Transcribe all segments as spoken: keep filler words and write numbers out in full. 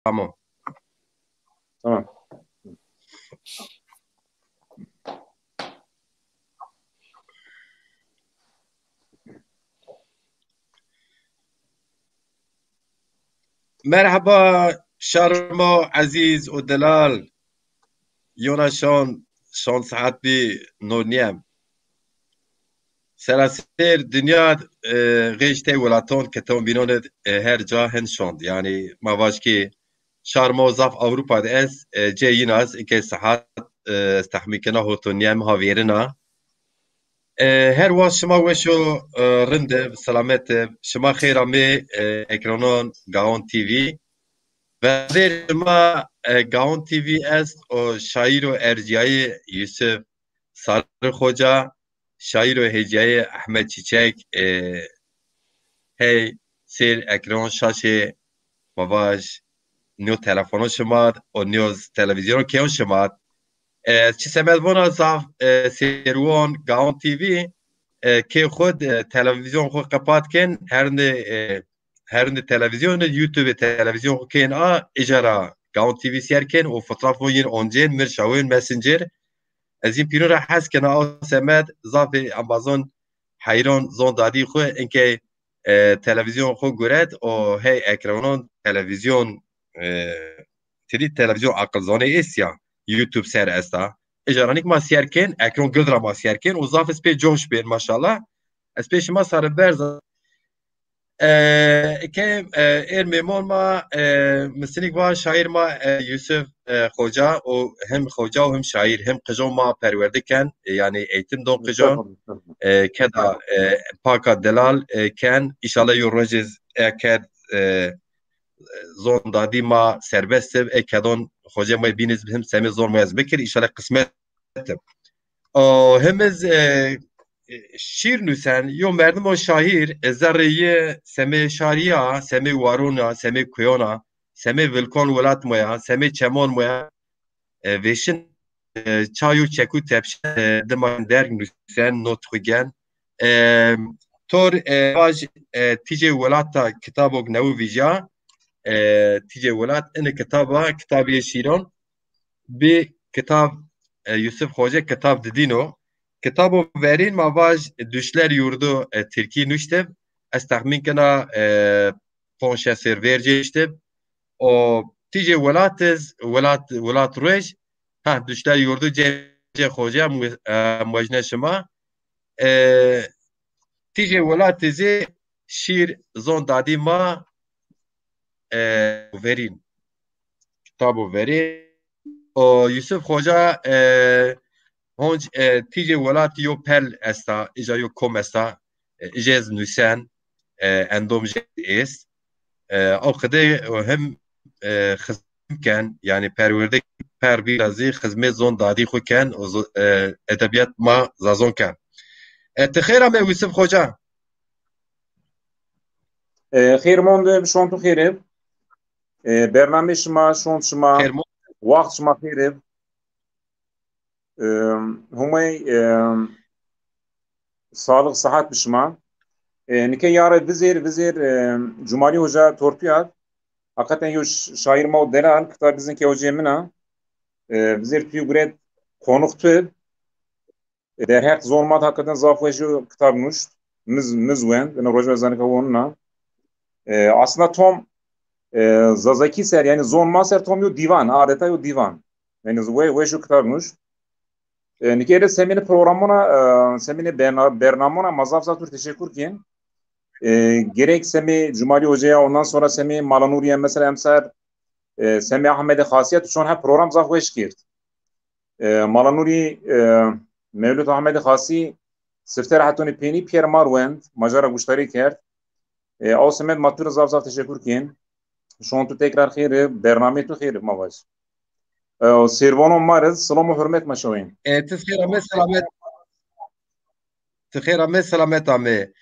Tamam. Tamam. Merheba, şarmo ezîz û delal. Yona şon, şon saet bî, no nîyem. Serasêr dinya, e, xêj tey welaton, keton bînon id, e, her ca hin şond. Yanî ma vaj ki şar ma zaf Ewropa de est, e, cê yîn a, inkey saet, e, ez tehmîn kena hoto nîyem ha vêrina. E, her wast şima weş û, e, rind ib, selamet ib. Şima xêr amê, e, ekranon Gaon T V. Ve vêr şima, e, Gaon T V est û şaîr û ercîyayî Yusuf Sarı Xoca, şaîr û hêcîyayî Ehmed Çîçek, e, hey sêr ekran şaşê ma vaj nîyo telefono şima û nîyo televîzyono kêyon şima. E, çi semed vona zaf, e, sêrwon Gaon T V, e, kê xwu d, e, televîzyon xwu qepat kên, herindê, e, herindê televîzyon, YouTube televîzyon xwu kên a, îca ra Gaon T V sêr kên û fotoğrafon yin oncên, mir şawên Messenger. Ez yin pînû ra hes kena, aw semed zafê embazon heyran zon dadî xwu, inkey, e, televîzyon xwu guret û hey ekranon televîzyon, e, tidî televîzyon aqilzonê êst ya, YouTube ser esta. Îca ra nîk ma sêr kên, ekran gild ra ma sêr kên û zaf ez pê coş bên maşallah. Ez pê şima sarı berz a. E, ke, e, êr mêmon ma, e, mi sinîk va şaîr ma, e, Yusuf, e, Xoca û him xoca û him şaîr, him qijon ma perwerde ken, e, yanî eğitim don qijon, e, keda, e, paka delal, e, ken, înşallah yo rojê z-, e, ked, e, zon dadî ma serbest ib, e, kedon xocê ma bîn iz him semê zon ma ez bikir, înşallah qismet ib. O, him iz, e, şîr nusen, yo merdimo şahîr, e, zerrê yi semê şarî ya, semê waron a, semê kuyon a, semê vilkon welat ma ya, semê çemon ma ya, e, vêşin, e, çay û çekû tepşen, e, dima derg nusen, not xwu gen. E, tor, e, vaj, e, Tîcê Welat a kitabok newi vîja, e, Tîcê Welat, ini kitaba, kitabê şîron, bi kitab, e, Yusuf Xoce kitab didîno. Kitabo verîn ma vaj Düşler Yurdu, e, tirkî nuştib. Ez texmîn kena, e, ponc şeş sêr vêrcê nuştib. O Tîcê Welat iz, Welat, Welat Ruej, ha, Düşler Yurdu cê, cê Xoce mu-, e, mojne şima. E, Tîcê Welat izî şîr zon dadî ma, e, verîn. Kitabo verîn. O Yusuf Xoca, e, honc, e, Tîcê Welat yo pel esta, îca yo kom esta, e, îjê ez nusen, e, endom jê êst. E, o qide o him, e, xizm ken, yanî perwerde per bîra zî xizmê zon dadî xwu ken û zo-, e, edebîyat ma zazon ken. E, ti xêr ame Yusuf Xoca. E, xêr monde, şon tu xêr ib. E, bernamê şima, şon şima, xêr mo- waxt şima xêr ib. E, Humey, e, sağlık, sıhhat bi şima. E, nike yare vizêr, vizêr, e, Cumali Hoca tortu ya. Hakikaten yo ş-, şair ma û delal, kitab bizin ke hocê min a. E, vizêr tu guret konux tu ib. E, derheq zon ma de hakikaten zaf weş yo kitab nuşt. Miz, miz wend. Ina rojme zanika wonuna. E, aslında tom, e, Zazakî ser, yani zon ma ser tom yo dîvan, adeta yo dîvan. Yani we-, weş yo kitab nuşt. E, nike êrê semêne programona, e, semêne berna-, bernamona ma zaf zaf tur teşekkür kên. E, gerek semê Cumali Hocaya, ondan sonra semê Malanuriye, mesela emser, e, semê Ahmedê Xasîye, tu çon hep program zaf weş kerd. E, Malanurî, e, Mewlûd Ahmedê Xasî sifte ra hetonî pênî pîyer ma r wend, ma ca ra guştarî kerd. E, aw semed ma tu ra zaf zaf teşekkür kên. Şon tu tekrar xêr ib, bernamê tu xêr ib ma vaj. E, sêrvonon ma rê silam û hurmet ma şawên. E, ti xêr ame, selamet. Ti xêr ame, selamet ame.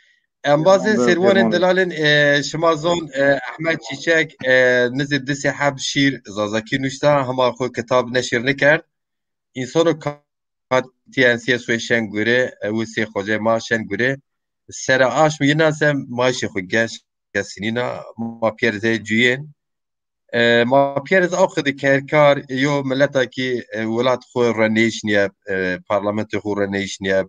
Embazên, sêrvanên, delalên, e, şima zon, e, Ehmed Çîçek, e, nizî di sê heb şîr Zazakî nuşta, hema xwu kitab neşir nikerd. Însono ka-, T N C S wê şen gure, e, û sê xocê ma şen gure. Sera aşm yina se maaşê xwu geş kesinîna, ma pîyer zey cuyên. E, ma pîyer zî aw qede kerkar, yo mileta kî, e, welat xwu re nêşnîyeb, e, parlamentê xwu re nêşnîyeb.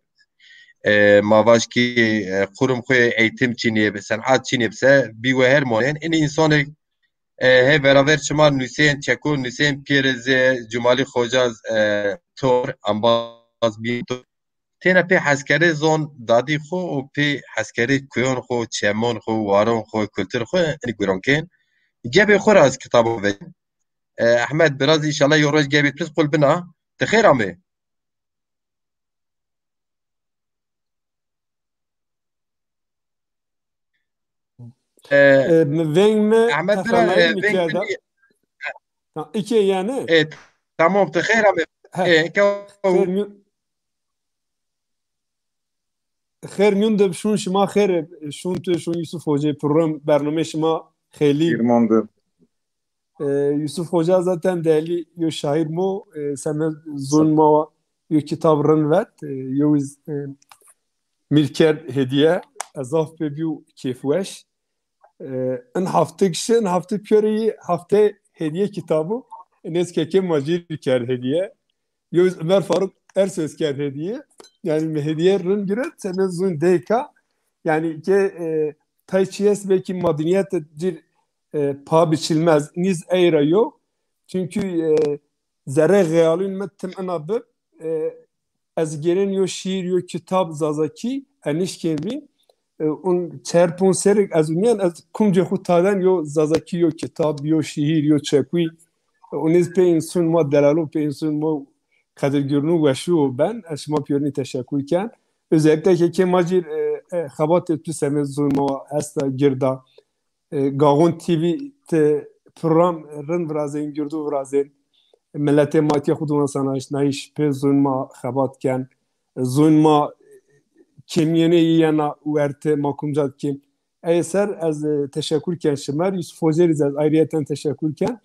E, ma vaj kî, e, qurum xwu eğitim çinîyeb, senat çinîyeb se, bî we her monên. Înî însanê, e, hê beraber şima nusên, çeko nusên, pîyer zî Cumalî Xoca, e, tor, embaz bîn tor. Têna pê heskerê zon dadî xwu û pê heskerê kuyon xwu, çemon xwu, waron xwu, kultur xwu, înî guron kên. Cebê xwu ra ez kitabo vecîn. E, Ehmed, biraz înşallah yo roj cebê tu zî qul bina. Ti xêr amê. E, E, mi, veng mi Ehmed bira, teferruayî e, mi veng kerda. Bira. Ha, îke yanî? E, tamam, ti xêr amê. He. E, ke Xêr mî-, xêr mîyon de şûn şima xêr, şûn tu, şûn Yusuf Hocayê program, bernameyê şima xeylî. Xêrmon de. E, Yusuf Hoca zaten değerli yo şaîr mo, e, seme zûn ma yo kitab rind vet, e, yo iz, e, mi r kerd hediye, ez zaf pê bîyo kêfweş. E, in hafte kişi, in hafte pîyorê yî hafte hediye kitabû. Nêz kekê ma cî r kerd hediye. Yo iz Ömer Faruk Ersöz kerd hediye. Yanî mi hediye rind giret, seme zûn deyka. Yanî ke, e, tay çî est belkî ma dinyete cî r, e, paha biçilmez. Nîz ey ra yo. Çunkî, e, zerrê xeyalûn mi tim ina bib. E, ez gêrên yo şîîr, yo kitab zazakî, ez nişkên bîn. E, un çer ponc serrî ez umîyen, ez kumcê xwu taden yo zazakî, yo kitab, yo şîîr, yo çekuyî. E, un nêz pê însûn ma delalo, pê însûn ma qedirgirnû weşû ben. Ez şima pîyorinî teşekur ken. Özellikle ke kê ma cî r, e, e, xebatê tu seme zûn ma esta girda. E, Gaxon T V ti program rind virazên, girdo virazên. Miletê ma tîya xwu dona sanaşnayîş, pê zûn ma xebat ken. Zûn ma kêmîyenê yî yena werte, ma kumca dikên. Ey ser ez, e, teşekur ken şima r. Yusuf Hoca rî zî ez ayrıyeten teşekur ken.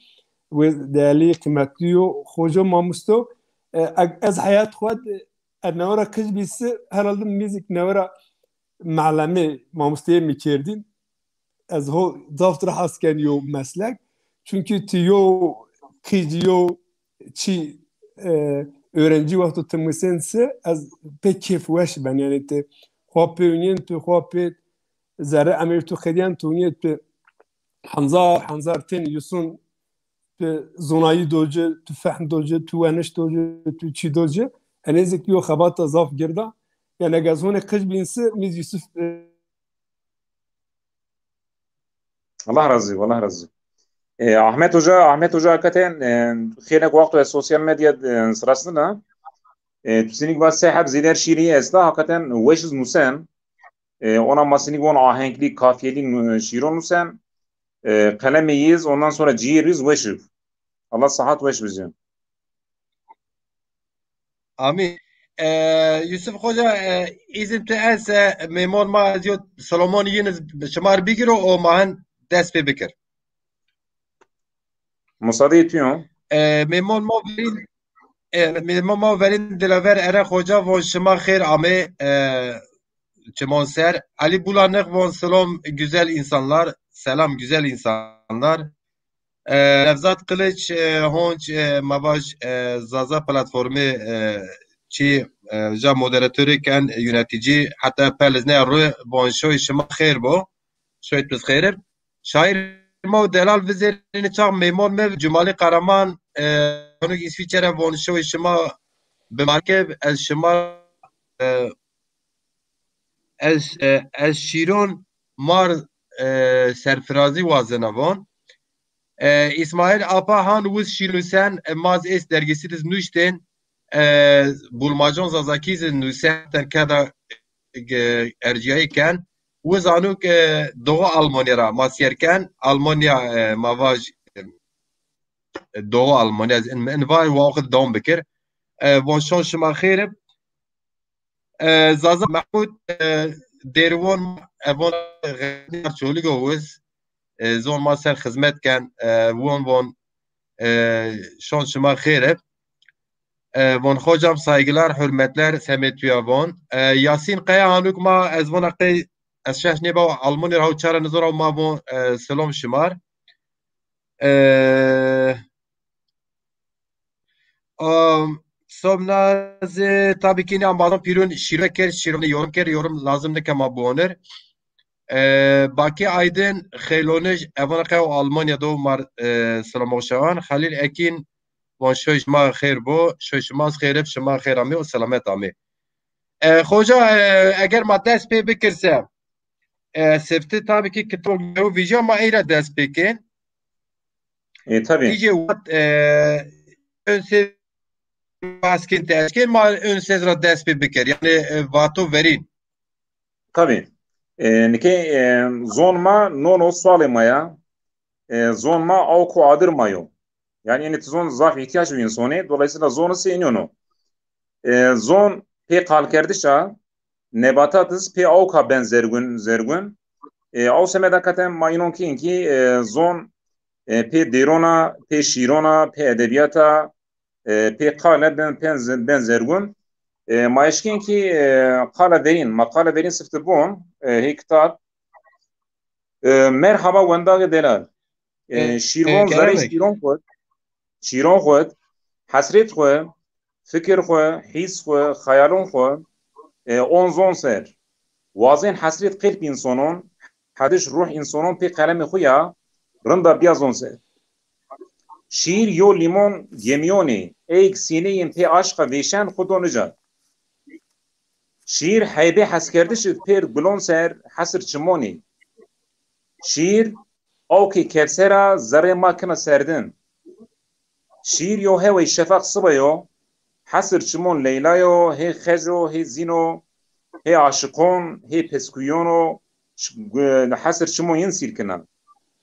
Wê değerli, kıymetli yo. Hoca mamusto, e, eg-, ez heyat xwu d, e, ez newe ra qij bî si, herhalde mi zî newe ra melemê mamosteyê mi kerdîn. Ez ho zaf dir hes ken yo meslek. Çunkî ti yo qij, yo çî, e, öğrenci wexto ti musên si, ez pê kêfweş ben. Yanî ti xwa pê unîyên, ti xwa pê zerrê emrê tu qedîyen, ti unîyê, ti henzar, henzar tên yusun, ti zonayî do ci, ti fehm do ci, ti weniş do ci, ti çî do ci. Enê zî yo xebata zaf gird a. Yanî eg ez honê qij bîn si, mi zî Yusuf, e, Allah razî, Allah razî. E, Ahmet Hoca, Ahmet Hoca hakikaten, e, xênek wexto ez sosyal medya, e, sırasında, e, tu sinîk va se heb zêder şîrî esta, hakikaten weş iz nusen. E, ona ma sinîk von ahenklî, kafiyelî nu-, şîro nusen. E, qelemê yî iz, ondan sonra cîyê rî iz weş ib. Allah sahat weş bizî. Amîn. E, Yusuf Hoca, e, îzin tu ese, mêmon ma ez yo Solomon yin iz şima r bigiro û ma hin dest pê bikir. Musadeyê tu yo. E, mêmon ma verîn, e, mêmon ma verîn Dilaver Erek Hoca von şima xêr amê, e, çimon ser. Ali Bulanık von selam güzel insanlar. Selam güzel insanlar. E, Nevzat Kılıç, e, honc, e, ma vaj, e, Zaza platformê, e, çî, e, ja moderatörê ken, yönetici, hatta pelizne ru von şoy şima xêr bo. Şoy tu xêr ib. Şair ma û delal vizêrîne çax mêmon mi Cumali Karaman, e, konuk İsviçre von şoy şima bi marke ez şima, e, ez, e, ez şîron mar, e, serfirazî wazena von. E, İsmail Apa han wiz şîr nusen, e, maz êst dergîsî diz nuştên, e, bulmacon Zazakî zî nusen, ten keda, e, erciyayî ken. Wiz anûk, e, Doğu Almanya ra ma sêr ken. Almanya, e, ma vaj, e, Doğu Almanya, ez in, in va wa oxid dewam bikir. E, von şon şima xêr ib. E, Zaza Mehmud, e, dêrwon, e, von Çolîgo wiz, e, zon ma ser xizmet ken, e, won von, e, şon şima xêr ib. E, von hocam saygılar, hürmetler, semê tuya von. E, Yasin Kaya hanuk ma, ez vona qey, ez şeş nêba Almanya ra çara nizora ma von, e, selam şima r. E, o, Sobnaz, e, tabii ki ne Amazon Pirun şîre ker, şîrone yorum ker, yorum lazım ne ke ma buonir. E, Baki Aydın, Xeylonij, evana qew Almanya do mar, e, selam şewan. Halil Ekin, von şoy şima xêr bo, şoy şima xêr ib, şima xêr amê û selamet amê. E, xoca, e, eger ma dest pê bikirse, e, sifte tabii ki kitab gew vîja ma ey ra dest pê kên. E, tabii. Îce wat, e, ön se baskên te eşkên ma ön se ra dest pê biker. Yani, e, vato verîn. Tabii. E, nike, e, zon ma nono sualê ma ya. E, zon ma awk û adir ma yo. Yani, yani ti zon zaf ihtiyac bi insonê. Dolayısıyla zonu sê inono. E, zon pê qalkerdiş a, nebatat iz pê awka ben zergûn, zergûn. E, aw semeda kate ma înon kîn kî, e, zon, e, pê dêron a, pê şîron a, pê edebiyat a, e, pê qale ben, ben, ben zergûn. E, ma eşkên kî, e, qala verîn, ma qala verîn sifte bon, e, hê kitab. E, merhaba wendaxê delal. E, e, şîrvon e, zerê şîron xwu, şîron xwu, hesrêt xwu, fikir xwu, hîs xwu, xeyalon xwu, e, on zon ser. Wazên hesrêt qelb însonon, hediş ruh însonon pê qelemê xwu ya, rinda biya zon ser. Şîr yo lîmon gemîyonê, eyg sîneyên pê aşqa vêşen xwu do nica. Şîr heybê heskerdiş id pêr gulon ser hesir çimonî. Şîr awkê kevser a zerrê ma kina serdin. Şîr yo hewey şefaq siba yo, hesir çimon Leyla yo, hê xeco, hê zîno, hê aşiqon, hê peskuyon o, ş-, gu-, hesir çimon yin sîr kina.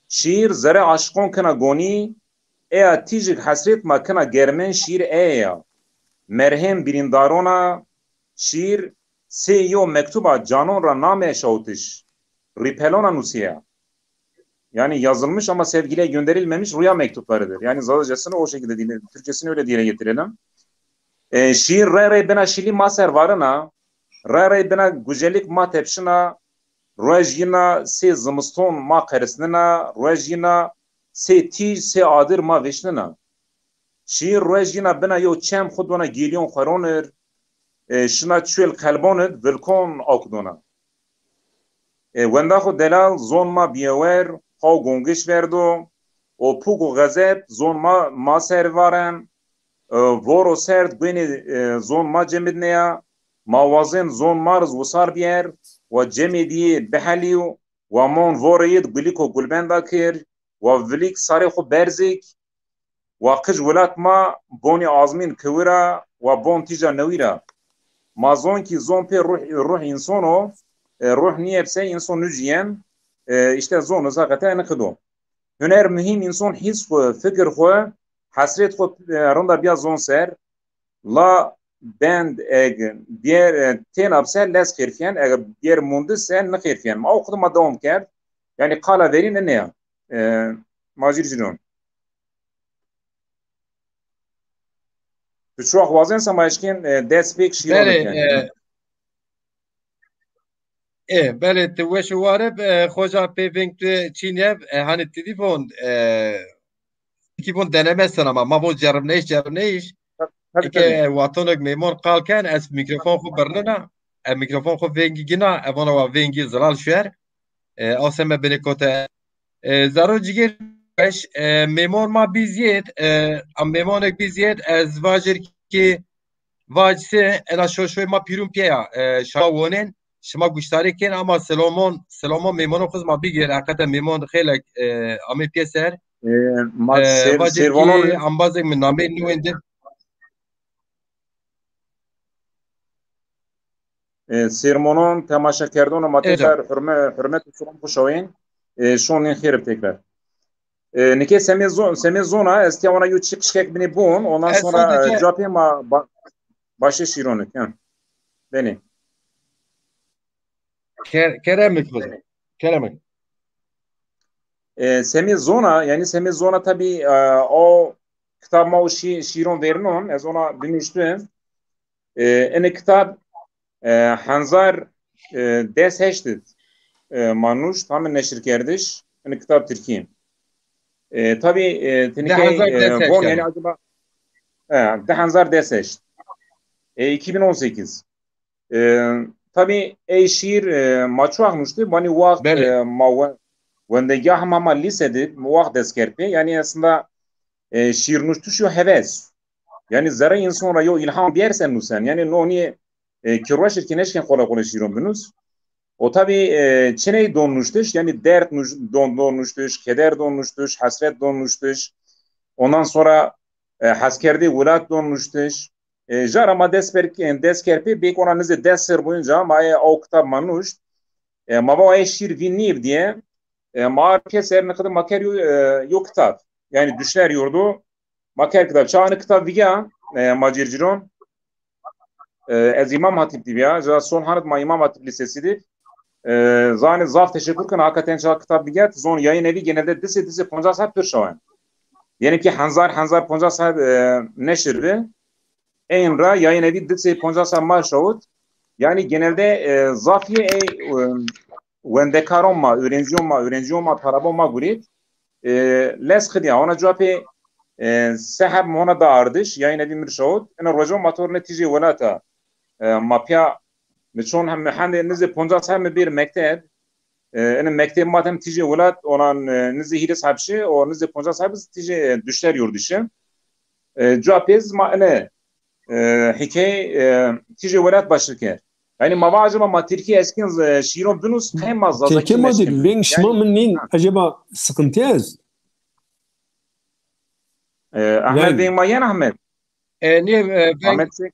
Şîr zerrê aşiqon kina gonî, eya tîjik hesrêt ma kina germen şîr eye ya. Merhem birîndaron a, şîr sê yo mektuba canon ra name şawitiş, rîpelona nusîya. Yani yazılmış ama sevgiliye gönderilmemiş rüya mektuplarıdır. Yani Zazacasını o şekilde dile, Türkçesini öyle dile getirelim. E, şîr rey rey bina şîlî ma ser varina, rey rey bina gucelik ma tepşina, ruej yina sê zimiston ma qerisnina, ruej yina sê tîj, sê adir ma vêşnina. Şîr ruej yina bina yo çem xwu dona gêlyon xweronir, e, şina çuêl qelbon id vilkon awk dona. E, wenda xwu delal zon ma bîyewer, qaw gongiş verdo, o pûk û xezeb zon ma, ma ser varen, e, voro serd guênê, e, zon ma cemidneya, ma wazên zon ma riz wisar bîyer, wa cemê dîyê bihelîw, wa mon vorê yid gulîko gulbenda kir, wa vilîk sarê xwu berzîk, wa qij welat ma bonî azmîn kiwir a, wa bon tîja newîr a. Ma zon kî zon pê ruh, ruh înson o, e, ruh nîyebse înson nucîyen, e, îşte zon iz heqete eniqid o. Huner muhîm înson hîs xwu, fikir xwu, hesrêt xwu, e, rinda biya zon ser. La bend eg bîyer, e, têna bise lez xêrfîyen, eg bîyer mundi se nixêrfîyen. Ma aw xwu ma dewam kerd. Yanî qala verîn ine ya. E, ma jîr jî don. Tu çiwax wazen se ma eşkên, e, dest pêk şîro Belê, bikin. E, e, belê, tu weş û war ib, e, xoca pê veng tu çîn yeb, e, hani telefon, e, ki von deneme sena ma, ma von ceribneyiş, ceribneyiş. Tabii, tabii, Eke, tabii. E, watonek mêmon qal ken, ez mikrofon xwu birnina, e, mikrofon xwu vengî gina, e, vana wa vengî zilal şuer, e, aw seme binê kote. E, zaro cigêr weş, e, mêmon ma bî zîyêd, e, a mêmonek bî zîyêd, ez vajir ki vac se, ena şoşoy ma pîrun pîya, e, şima wonên, şima guştarî kên, ama Selomon, Selomon mêmono xwu ma bigêr, heqete mêmon xeylek, e, amê pîyeser. E, ma E, ser-, vacê servonon ki ambazek mi namê nû wende. E, sermonon, temaşekerdono ma tekrar hurme-, hurmet û selam xwu şawên. E, şonên xêr ib tekrar. E, nike semê zo-, semê zona, ez tiya ona yo çi qişkek binê bun, ondan sonra, e, cevapê ma ba-, başê şîronik. Ha. Benê. Ke-, kerem ib. Kerem ib. E, semê zona, yani semê zona tabii, e, o kitab ma o şi-, şîron vernon, ez ona binuştim. E, ini kitab, e, henzar, e, des heşt id, e, ma nuşt, hamı neşir kerdiş, ini kitab Tirkî. E, tabî, e, tenê key, e, von, yanî acaba, e, di hezar des eşt. E, iki bin on sekiz. E, tabî ey şîîr, e, ma çax nuştî, banî waxt, e, ma we-, wendegah ma, ma lîse di, waxt dest kerd pê. Yanî aslında, e, şîîr nuştiş yo heves. Yanî zerrê însan ra yo îlham bierse nusen. Yanî no nîyê, e, ki rueşir ki neşken qole qole şîîron binus. O tabî, e, çiney don nuştiş, yanî derd nuş-, don, don nuştiş, keder don nuştiş, hesret don nuştiş. Ondan sonra, e, heskerdê welat don nuştiş. E, jara ma dest ber-, e, dest kerd pê, belkî ona nizê des serr boyunca ma ê o kitab ma nuşt. E, ma va ê şîîr vîn nîyê diye. E, ma ar pê ser niqidi ma kerd yo, e, yo kitab. Yanî Düşler Yurdu. Ma kerd kitab. Çax ini kitab vîya, e, ma cîrcîron. E, ez Îmam Hatîp di bîya. Ja son hanit ma Îmam Hatîp Lisesi di. E, zanî zaf teşekur kin. Hakikaten çax kitab vîya. Zon Yayın Evi genelde di sey, di sey poncas heb pir şawen. Diyelim ki hezar, hezar poncas heb, e, neşir bi. Ên ra Yayın Evi di sey poncas heb mar şawit. Yanî genelde, e, zaf yê ey, e, wendekaron ma, öğrenciyon ma, öğrenciyon ma, talebon ma gurît. E, lez xidiya, ona cuwa pê, e, se heb mi hona da ardiş, Yayın Evi mi r şawit. Ina rojon ma tor ne tîjê welata, e, ma pîya mi çon hem, mi hendê nizê poncas heb mi bêr mekteb. E, ina mekteb ma tem tîjê welat, onan, e, nizê hîris heb şi, o nizê poncas heb tîjê, e, Düşler Yurdu şi. E, cuwa pê zî ma ine, e, hîkayê, e, tîjê welat başir kerd. Yanî ma va acaba ma tirkî eskîn, e, şîîron binus, qey ma zazakî... Kekê ma dî, veng şima min nîn, acaba sıkıntı ez? E, Ahmet, veng ma yen Ahmet? E, nê, e, veng, Ahmet Çek.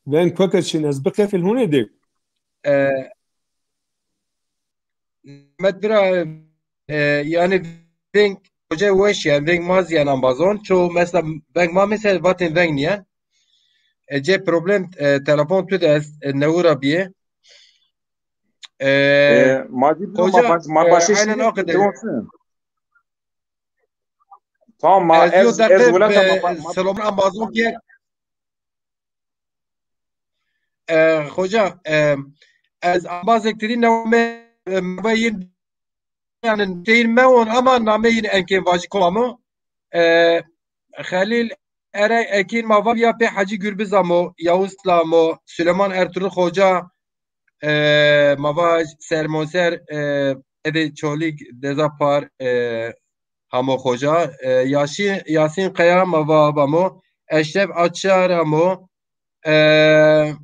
Veng koka çin, ez biqefil hune de. E, Ahmet bira, e, yani veng hoca weş ya, veng ma zî yan ambazon. Ço mesela veng ma mesela vatên veng nîyen. E, ce problem, e, telefon tu de ez, e, newura biye. E, e, ma zî bira, hoca, ma baş-, ma e, başe aynen şîîr o kadar. Tamam, ma ez, ez, ez welata ma, ma, selam ambazon ke. E, hoca, e, ez ambazek tirî name, e, me yin, yani, teyir me on ama name yin enkên vajî kom amo. E, Xelîl Erek Ekîn ma va ya pê Hecî Gürbüz amo, Yavuz Sila amo, Süleyman Ertuğrul Hoca, e, ma va sermoser, e, Edê Çolîg Deza Par, e, hamo Hoca, e, Yaşî-, Yasîn Kaya ma va amo, Eşref Açar amo, e,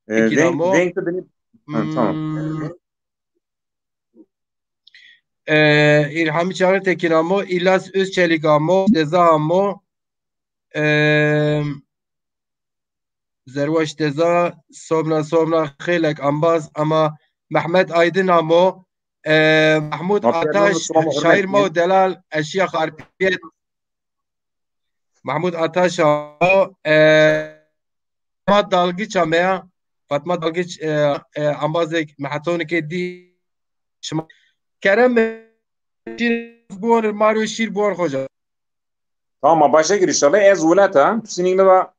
E, Peki, veng, Ramo. Veng tu dinî. Ha, tamam. Hmm. E, İlhami Çağrı Tekin amo, İlyas Özçelik amo, Deza amo, e, Zerwaş Deza, Sobna, Sobna, Xêlek Ambaz, ama Mehmet Aydın amo, e, Mahmut Ataş, şair ma û delal, eşya Xarpiyet. Mahmut Ataş o, e, Fatma Dalgiç ameya. Fatma Dalgiç, e, e, ambazek mehetonike dî şima. Kerem, şîr buon, Mario şîr buon hoca. Tamam, başa gir inşallah. Ez welata, tu sinîng neva,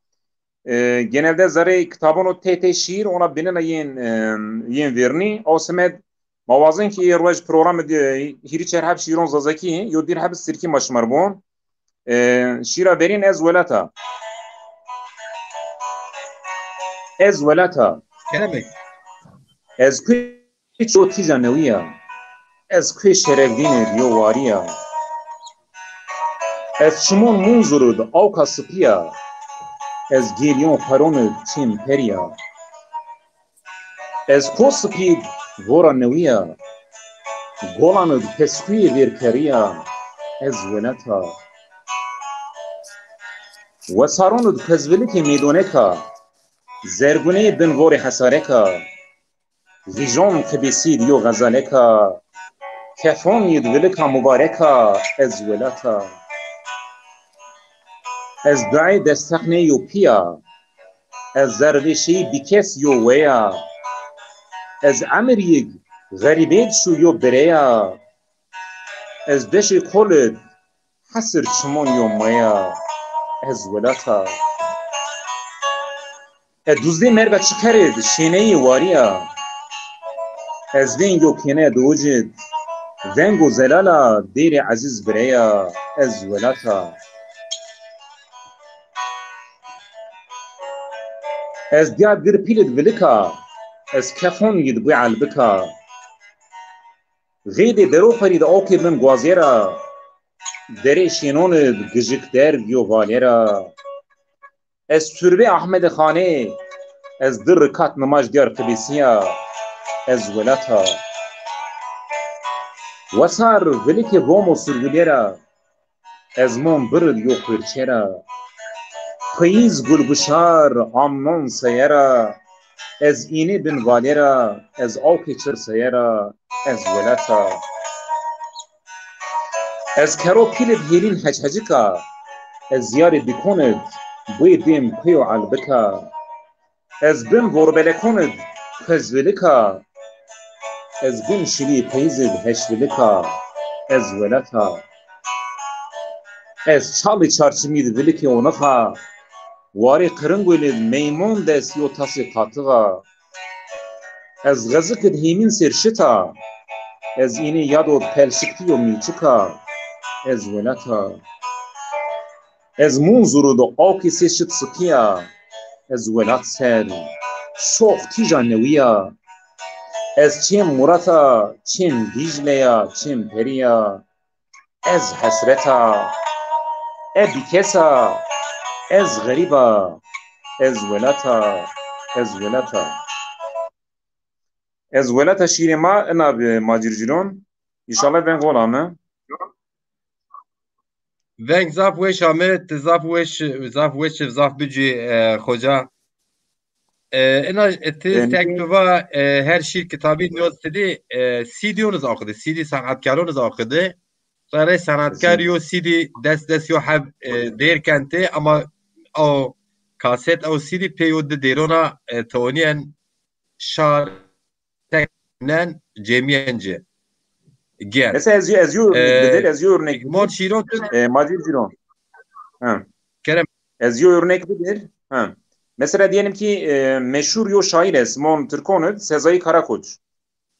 e, genelde zerê kitabon o tê tê şîr, ona binena yên, e, yên vernî. O semed ma wazin ki ê ruej programê de hîrî çer heb şîron zazakî, yo dîr heb tirkî ma şima r bon. E, şîra verîn Ez Welata. Ez welata. Kerem bey. Ez kuê ço tîja newî ya. Ez kuê Şerevdîn id yo warî ya. Ez çimon Munzur id awka sipî ya. Ez gêlyon xeron id çêm perî ya. Ez ko sipî id vora newî ya. Golan id peskuyê vêrkerî ya. Ez welata. Wesaron id pezvilikê mêdoneka. Zerguneyê bin vorê hesareka. Vîjon qibîsî id yo xezaleka. Kefon id vilika mubareka. Ez welata. Ez duayê desteqnê yo pîya. Ez zervêşeyî bîkes yo weya. Ez emir yig xerîbêd şû yo bireya. Ez deşê kol id hesir çimon yo maya. Ez welata. Ez duzdê merga çiqer id şêneyê warî ya. Ez veng yo kêne di ucid, veng û zelala dêrê eziz bireya, ez welata. Ez diyar gir pîlid vilika, ez kefon yid bû elbika. Xêdê dero xwerî di awkê bin guazêra, derê şênonid gijik derg yo valêra. Ez turbê Ahmedê Xanê, ez di rikat nimaj diyar qibîsîya, ez welata. Wesar vilikê vomo surgulê ra, ez mon birid yo qurçe ra. Piyîz gulguşar amnon seye ra, ez înê bin valê ra, ez awkê çir seye ra, ez welata. Ez kero pîlid hêlîn heçhecika, ez ziyarê dikonid buyê dêm kuyo elbika. Ez bin vorbelekonid pezvilika, ez bin şilî peyzid heşvilika, ez welata. Ez çalî çarçimîd vilikê onixa, warê qiringulid meymon des yo tasê qatixa. Ez xezikid hêmîn sêr şita, ez înê yadod pelşiktî yo mîçika, ez welata. Ez Munzuru do awkê sê şit sikîya, ez welat ser şox tîja newîya. Ez çêm Murata, çêm Dîcle ya, çêm Perî ya. Ez hesret a, e bîkes a, ez xerîb a, ez welat a, ez welat a. Ez welata şîrê ma ina bi Macîr Cîron. Înşallah veng hol ame. Veng zaf weş ame, ti zaf weş, zaf weş, zaf bicî, e, xoca. E, ina, e, ti sek tu va, e, her şîr kitabî niyaz ti dî, e, C D yoniz aqidi, C D sanatkaronuz aqidi. Rerê sanatkar yo C D des des yo heb, e, dêr kentê, ama o kaset, o C D pê yo di dêrona, e, teonîyen şar tek nen cêmîyen ci. Gel. Mesela ez, ez yo örnek bidir, ez yo örnek bidir. Mon şîron tu. E, Macîr Cîron. Ha. Kerem. Ez yo örnek bidir. Ha. Mesela diyelim ki, e, meşhur yo şair est, mon Tirkon id, Sezai Karakoç.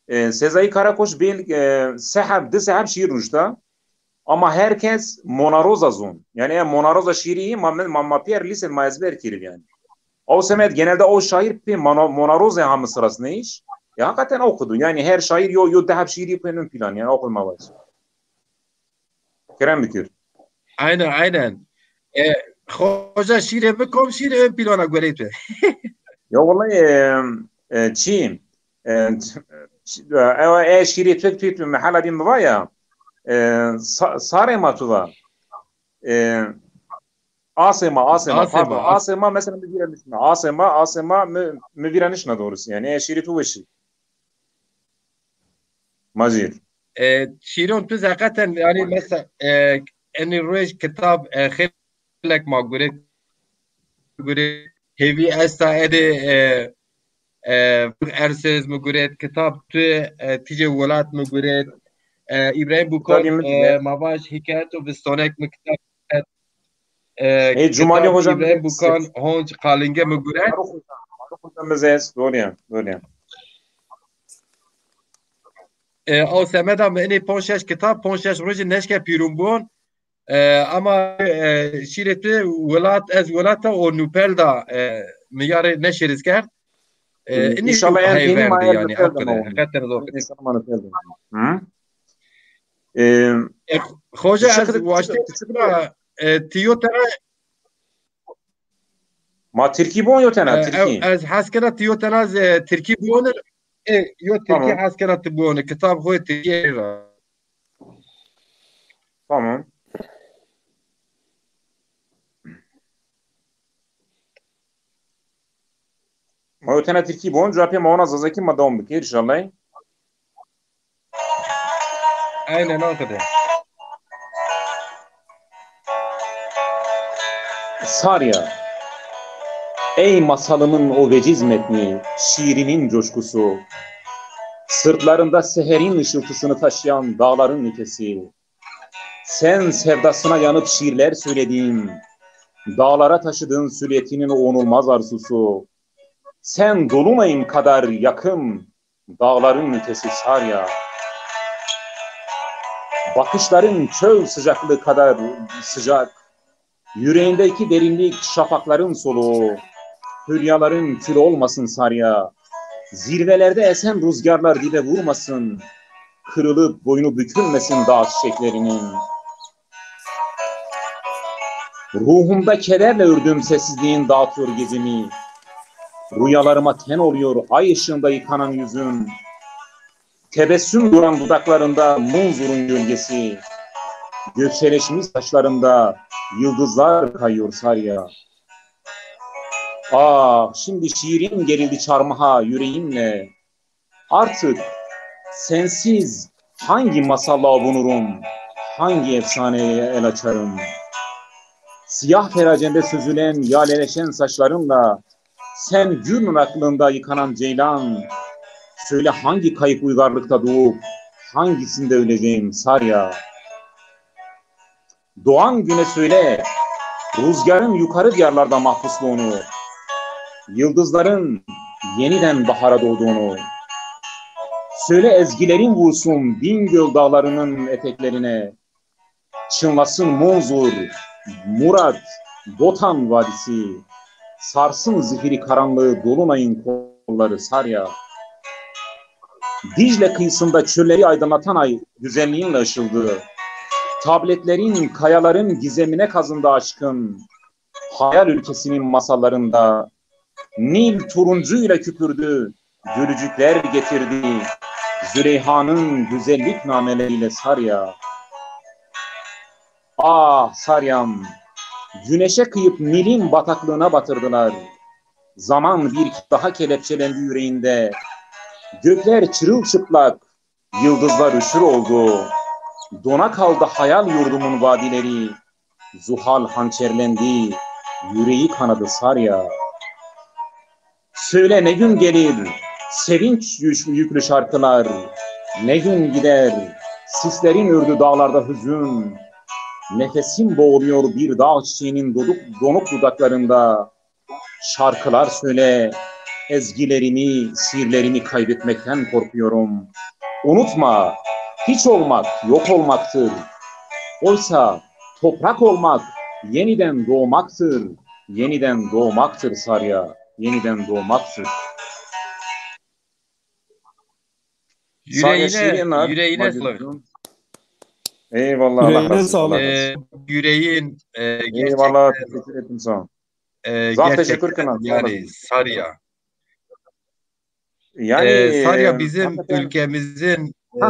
E, Sezai Karakoç bêl, e, seheb, di seheb şiir nuşta. Ama herkes Monaroza zon. Yani e Monaroza şiiri ma, ma, ma piyer lîsen ma ezber kiriv yani. O semed genelde o şair pê Mono-, Monaroza ha mi sırasında iş. Ya hakikaten o kudu. Yani her şair yo, yo deheb şiiri pê ön plan. Yani o kudu ma var. Kerem bikir. Aynen, aynen. E, xoca şîrê mi kom şîrê ön plana goreytî. Ya vallahi, e, e, çi? E, ç-, e, e, şîrê tu, tu, tu, mehala bî mi va ya. E, sa-, sarê ma tu va. E, asê ma, asê ma, pardon. Asê ma, asê ma, mesela mi vîra nişna. Asê ma, asê ma, mi, mi vîra nişna doğrusu yani. E, şîrê tu weşî. Macîr. E, şîron tu zeqeten yani mesela, e, enî roj kitab, e, xêlek ma guret, guret hêvî esta edê, e, e, ersêz mi guret kitab tu, e, tîcê welat mi guret, e, Îbrahîm Bukon, e, ma vaj hîkayet û vistonek mi kitab. E, Ê, Cumalî Hoca Îbrahîm Bukan honc qalinge mi guret. Faruk Hoca, Faruk Hoca mi zî est. Doğru ya, doğru ya. E, o semeda mi inê ponc şeş kitab, ponc şeş rojî neşke pîrûn bûn. E, ama, e, şîrê tu welat, ez welata o nupel da, e, mi yarê neşêriz kerd. E, inî înşallah en tênî ma yani, nupel da. Hakikaten zor. Înşallah ma nupel da. Hı? E, e, xoca ez waştê, e, ti yo tena. Ma tirkî bon yo tena, e, tirkî. Ez hes kena ti yo tena, e, tirkî bon. E, yo tirkî hes kena ti bon. Kitab xo tirkî ra. Tamam. Ma yo tena tirkî bon, cevapê ma ona zazakî ma dewam bikir înşallah. Aynen o kadar. Sarya. Ey masalımın o veciz metni, şiirinin coşkusu, sırtlarında seherin ışıltısını taşıyan dağların nefesi. Sen sevdasına yanıp şiirler söylediğin, dağlara taşıdığın silüetinin o unulmaz arzusu. Sen dolunayım kadar yakın, dağların ötesi Sarya. Bakışların çöl sıcaklığı kadar sıcak. Yüreğindeki derinlik şafakların soluğu. Hülyaların külü olmasın Sarya. Zirvelerde esen rüzgarlar dibe vurmasın. Kırılıp boynu bükülmesin dağ çiçeklerinin. Ruhumda kederle ördüğüm sessizliğin dağıtıyor gecemi. Rüyalarıma ten oluyor ay ışığında yıkanan yüzün. Tebessüm duran dudaklarında Munzur'un gölgesi. Gökçeleşmiş saçlarında yıldızlar kayıyor Sarya. Ah, şimdi şiirim gerildi çarmıha yüreğimle. Artık sensiz hangi masalla avunurum, hangi efsaneye el açarım? Siyah feracende süzülen, yaleleşen saçlarınla sen gül aklında yıkanan ceylan. Söyle hangi kayıp uygarlıkta doğup hangisinde öleceğim Sarya? Doğan güne söyle, rüzgarın yukarı diyarlarda mahpusluğunu, yıldızların yeniden bahara doğduğunu. Söyle ezgilerin vursun Bingöl dağlarının eteklerine, çınlasın Munzur, Murat, Botan vadisi, sarsın zifiri karanlığı dolunayın kolları Sarya. Dicle kıyısında çölleri aydınlatan ay güzelliğinle ışıldı. Tabletlerin, kayaların gizemine kazındı aşkın. Hayal ülkesinin masallarında Nil turuncuyla küpürdü, gülücükler getirdi. Züleyha'nın güzellik nameleriyle Sarya. Ah Sarya'm, güneşe kıyıp Nil'in bataklığına batırdılar. Zaman bir daha kelepçelendi yüreğinde. Gökler çırılçıplak, yıldızlar üşür oldu. Dona kaldı hayal yurdumun vadileri. Zuhal hançerlendi, yüreği kanadı Sarya. Söyle ne gün gelir sevinç yük- yüklü şarkılar, ne gün gider sislerin ördü dağlarda hüzün. Nefesim boğuluyor bir dağ çiçeğinin doduk, donuk dudaklarında. Şarkılar söyle, ezgilerimi, sihirlerimi kaybetmekten korkuyorum. Unutma, hiç olmak yok olmaktır. Oysa toprak olmak yeniden doğmaktır. Yeniden doğmaktır Sarya, yeniden doğmaktır. Sarya Yüreğine, şiirine, yüreğine sağlık. Eyvallah, Allah razı olsun. Yüreğine sağlık. Ee, yüreğin, e, gerçekten, eyvallah, teşekkür ederim sana. E, zaf gerçekten teşekkür ederim. Yani Sarya. Yani, e, Sarya bizim hakikaten ülkemizin, e,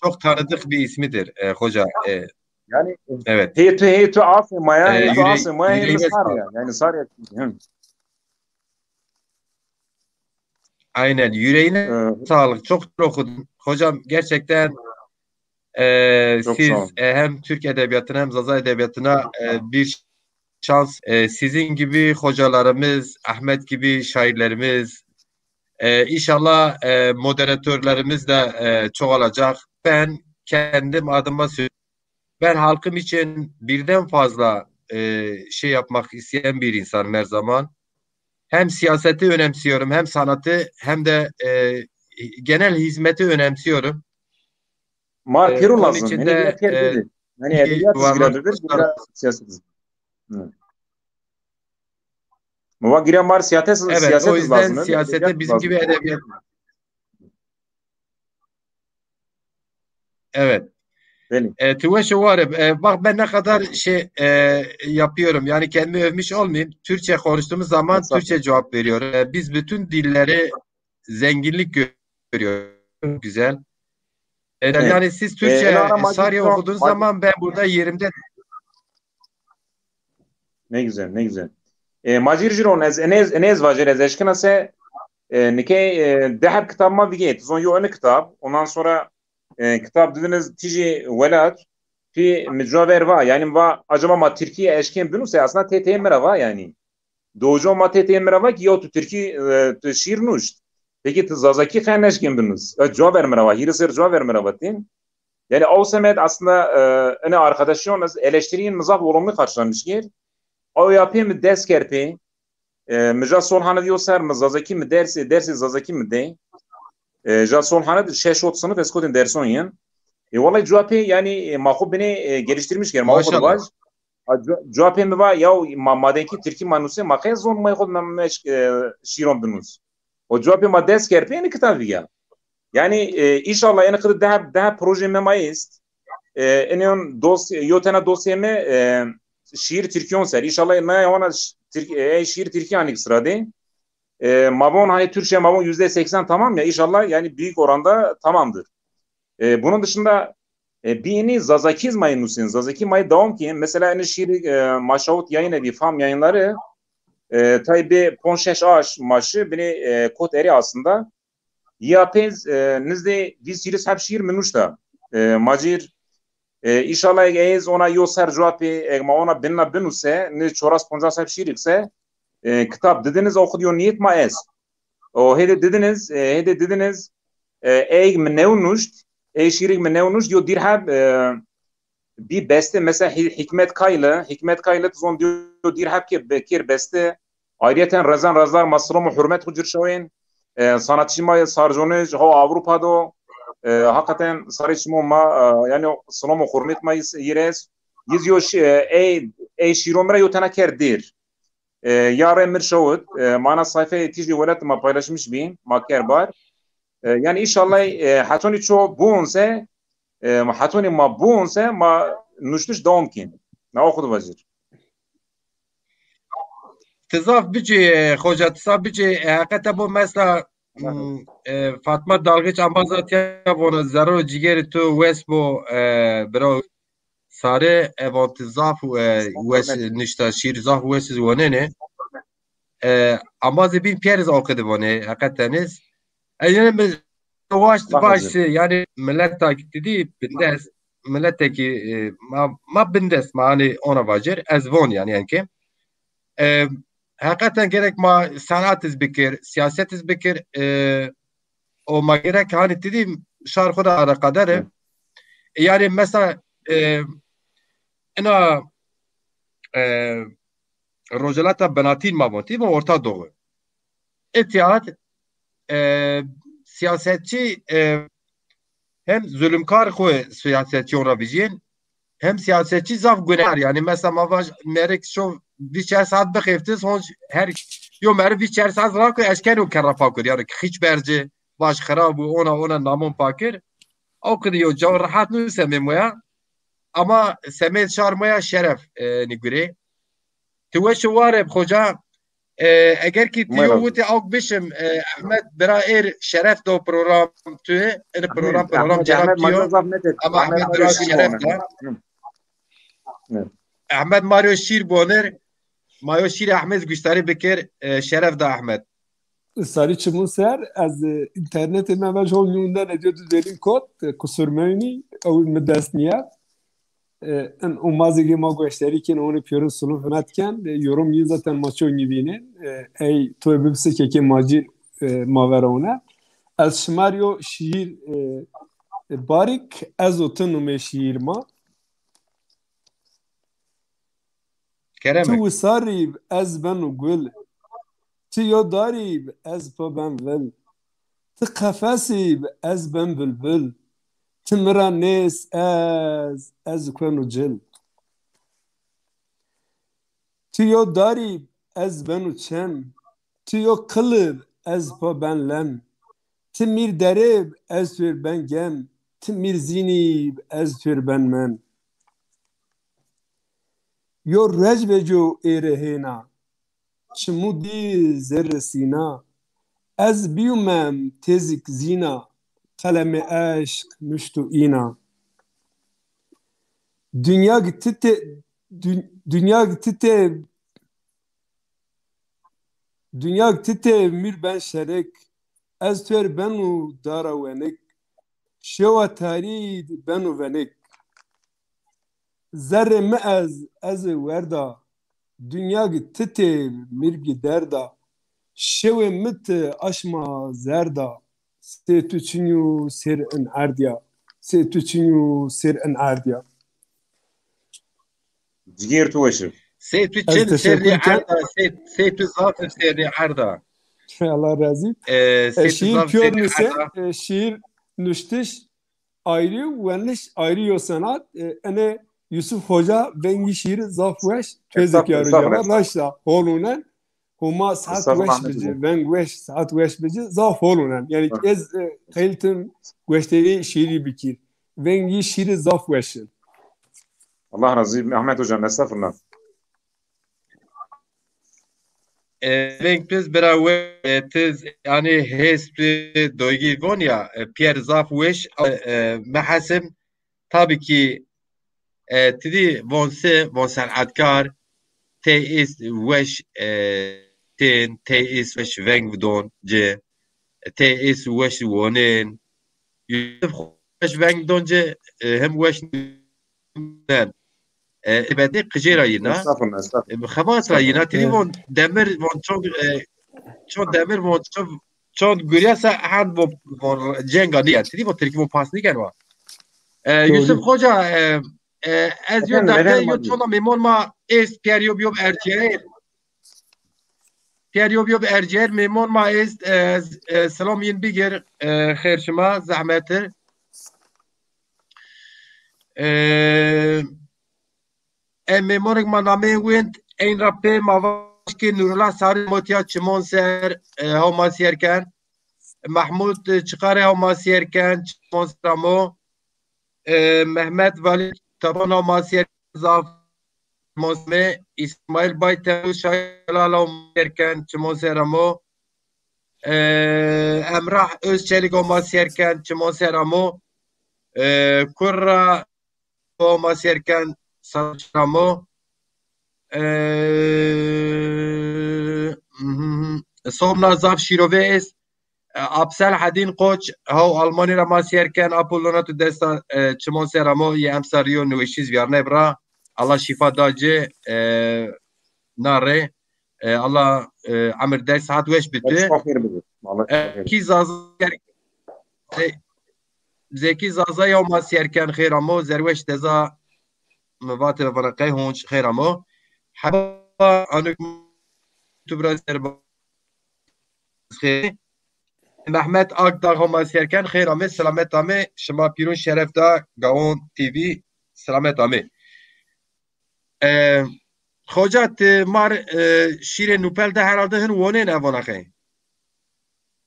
çok tanıdık bir ismidir, e, hoca. E, yani, evet. Hey tu, hey tu asê ma ya, e, hey tu asê ma ya, hey yüreğine sağlık. Sarya. Yani Sarya. Hı. Aynen. Yüreğine sağlık. Çok güzel okudun. Hocam gerçekten, e, siz, e, hem Türk edebiyatına hem Zaza edebiyatına, e, bir şans. E, sizin gibi hocalarımız, Ahmet gibi şairlerimiz, e, inşallah, e, moderatörlerimiz de, e, çoğalacak. Ben kendim adıma sö- Ben halkım için birden fazla, e, şey yapmak isteyen bir insanım her zaman. Hem siyaseti önemsiyorum, hem sanatı, hem de, e, genel hizmeti önemsiyorum. Ma pêro lazım. Onun için de, yani edebiyat zî girê birbir, siyaset zî. Hı. Ma va girê ma siyaset, evet, siyaset o yüzden lazım, siyasete bizim gibi edebiyat. Evet. E, ti weş û war ib. E, bak ben ne kadar şey, e, yapıyorum. Yani kendimi övmüş olmayayım. Türkçe konuştuğumuz zaman Türkçe cevap veriyor. E, biz bütün dilleri zenginlik gö- görüyoruz. Çok güzel. E, yani siz Türkçe Sarya okuduğunuz zaman ben burada yerimde. Ne güzel, ne güzel. E, Macir Jiron, ez, ez, ez vajir, ez eşkina se, e, nikey, e, di heb kitab ma vigê. Ti zon yo ini kitab. Ondan sonra, e, kitab didiniz tijî welat, pî mi cua ver va. Yani va, acaba ma Tirkî eşkên binuse? Aslında tê tê mi ra va yani. Dojo ma tê tê mi ra va ki ya tu Tirkî, e, tu şiir nuşt. Peki tu Zazakî qe neşkên binus? E, cua ver mi ra va. Hîrê ser cua ver mi ra va tîn. Yani o semed aslında, e, ene arkadaşon ez eleştiriyên mi zaf olumlu karşılamış kir. O ya pê mi dest ker pê. E, mi ja sol hanê yo ser mi Zazakî mi dersê, dersê Zazakî mi dey. E, ja Solhane de şeş hot sinif ez kotên derson yin. E, wallahî cuwa pê, yanî, e, ma xo binê, e, geliştirmiş ger, ma xo de Maşallah. vaj. A, cu-, cuwa pê mi va, ya ma, madem ki tirkî ma nusê, ma qey zon may xo me, me, e, şîron binus. O cuwa pê ma dest kerd pê, eni kitab viya. Yanî, e, înşallah eni qidi daha, daha proje me ma est. E, eni on dosya, yo tena dosya me, e, şiir tirkîyon ser. Înşallah na ona ş-, tirk-, e, şiir tirkî anik sıra de. E, ma von hani Türkçe ma von yüzde seksen tamam ya, inşallah yani büyük oranda tamamdır. E, bunun dışında, e, bî inî Zazakî zî ma yê nusên, Zazakî ma yê dewam kên. Mesela inî şîîr, e, ma şawit yayın evi, Fam Yayınları, e, tay bê ponc şeş aş ma şi, binê, e, kot erê aslında. Ya pê, e, nizdê vîst hîris heb şîîr mi nuşta. E, ma cîr, e, înşallah eg ez ona yo ser cewap ê, eg ma ona binna binuse, ni çoras poncas heb şîîr ikse, e, kitab didiniz, o xud yo niyet ma ez. O hêdê didiniz, e, hêdê didiniz, e, ey mi new nuşt, ey şîrîk mi new nuşt, yo dîr heb, e, bî beste, mesela Hî-, Hîkmet Kaylı, Hîkmet Kaylı zon yo dîr heb kê, be-, kêr beste. Ayrıyeten rezan rezar ma silam û hurmet xu cir şawên. E, sanatçı ma Sarconij, ho Avrupa do, e, hakikaten sarê çimo ma, e, yani silam û hurmet ma yis-, yires. Yiz yo şi-, e, ey, ey şîro mi ra yo tena kerd dîr. E, ya re mir şewit, e, mana sayfayê Tîjê Welat ma paylaşmış bî, ma ker bar. E, yani inşallah, e, hetonî ço buun se, e, hetonî ma buun se, ma nuştiş dewam kên. Na o xud vajir. Ti zaf bicê, e, xoca, ti zaf bicê, e, heqete bo mesela, m, e, Fatma Dalgıç ambaza tiya vona zerro cigeri tu wes bo, e, bira Sare, ev ti zaf, e, wes nişta şîr, zaf wes iz wanenê. E, ambazê bîn pîyeriz awqidî vanê, heqeteniz. E, yani mi vaş, vaş, yani mileta ki didî bindes, milete ki, e, ma, ma bindes, ma hani ona vacir, ez von yani, yani ki. E, heqeten gerek ma sanat iz bikir, siyaset iz bikir, e, o ma gerek hani didî şar xo da alakadar e. Hı. E, yani mesela, e, ina, e, Rojhelata Binatîn ma votî ve Orta Doğu. Îtîhat, e, siyasetçî, e, hem zulumkar xo siyasetçî ona vijîn, hem siyasetçî zaf gunear. Yani mesela ma vaj merek şo vîst çar saat bixeftis, honc her yo meri vîst çar saat ra ku eşkeno kerra pakir. Yani hiç berci baş xirab û ona ona namon pakir. O kidi yo caw rahat nu semê moya. Ama semê şar moya şeref, e, nigurê. Ti weş û war eb xoca. E, eger ki ti yo witî awk bişim, e, Ehmed bira êr şeref do program tu. Ini program, program Cenab tu yo. Ama Ehmed bira şeref da. Ehmed Mario şîr bonir. Ma yo şîr Ehmed guştarî bikir, e, şeref da Ehmed. Sarî çimû ser, ez, e, înternetê me vaj hol nûnden ediyor du derin kot, e, kusur mewnî, ew mi dest niye. E, in umazê gê ma goşterî kên, onê pîyorin sulû hunat ken, e, yorum yî zaten ma ço nîvînên, e, ey toy bibise kekê ma cî, e, ma vera one. Ez şimar yo şîîr, e, e, barik, ez û ti numê şîîr ma. Kerem. Ti wisarî bi, ez beno gul. Ti yo darî bi, ez pa ben vil. Ti qefesî bi, ez ben bilbil. Ti mi ra nês ez, ez kueno cil. Ti yo darî bi, ez beno çem. Ti yo qili bi, ez pa ben lem. Ti mîr derê bi, ez tuêr ben gem. Ti mîr zînî bi, ez tuêr ben mem. Yo ruec veco êrê hêna. Çimû dî zerrê sîna. Ez bîyû mem têzik zîna. Qelemê eşq nuşto îna. Dinya gi ti tê, dü-, dinya gi ti tê, dinya gi ti tê mîr ben şerik. Ez tuêr beno dara wenik. Şewa tarî di beno venik. Zerrê mi ez, ez ê werda. Dinya gi ti tê mîr bî derda. Şewê mi ti aşma zerda. Sê tu çinyo sêr in erdya. Sê tu çinyo sêr in erdya. Cigêr tu weş ib. Sê tu çin sêrnî erda, sê, sê tu zaf ib sêrnî erda. Allah razî. E, e, şiir pîyor nise, e, şiir nuştiş ayrı, weniş ayrı yo senat. E, ene Yusuf Hoca vengî şiir zaf weş, tezek ya roja raşta holunen. Homa saet weş bici, veng weş, saet weş bici, zaf holunen. Yani ez, e, qeyl tim gueşteri şiiri bikir. Vengî şiiri zaf weşin. Allah razı olsun. Ahmet Hocam, estağfurullah. E, veng piz bira we, e, tiz, yani hest, e, doygi von ya, e, piyer zaf weş, e, e, mehasim, tabii ki, e, tidi von se, von senatkar, te ist weş, e, tin, te ist weş veng vdon, ce, te ist weş wonin, Yusuf weş veng vdon, ce, e, hem weş nen. E, elbette qicê ra yina. Estağfurullah, estağfurullah. E, xebat ra yina. Tiri von demir, von çond, e, çond demir, von çond, çond gurya se hend von, von cenga niye. Tiri von Tirkî von pas niken wa. E, Yusuf Hoca, e, e, ez yo dakika yo çonda memon ma est, piyer yo biyo erciyayir. Piyer yo biyo erciyayir, memon ma est, e, e, selam yin bigir, e, xeyr şima, zehmetir. E, e, memorik ma nameyê wind, eyn ra pê ma vaş ki Nurullah Sarı Motya çimon ser, e, haw ma sêr ken. Mahmud, e, Çıkare haw ma sêr ken, çimon ser amo. E, Mehmet Vali Taban haw ma sêr ken, zaf çimon ser ame. İsmail Bay Temmuz Şahin Helal haw ma sêr ken, çimon ser amo. E, Emrah Özçelik haw ma sêr ken, çimon ser amo. E, Kurra haw ma sêr ken, çimon ser amo. E, mhm, Sobna zaf şîrove est. E, Abselhedîn Koç, haw Almanî ra ma sêr ken, Apollona tu desta, e, çimon ser amo, yê emser yo niweşîz vîyarneb ra. Allah şîfa da ci, e, na rê. E, Allah, e, emir der saet weş bi tu. Allah şîfa xêr bide. Allah şîfa xêr bide. E, Zekî Zaza, Ze-, Zekî Zaza ya ma sêr ken, xêr amo, Zerweş Deza, mi vate vana qey honc, xêr amo. Heba anuk tu bira zerba xêr. Mehmet Akdağ haw ma sêr ken, xêr ame, selamet ame, şima pîrun şeref da, Gawon T V, selamet ame. E, Hoca, ti mar, e, şîrê nupel de herhalde hin wonên evona qey.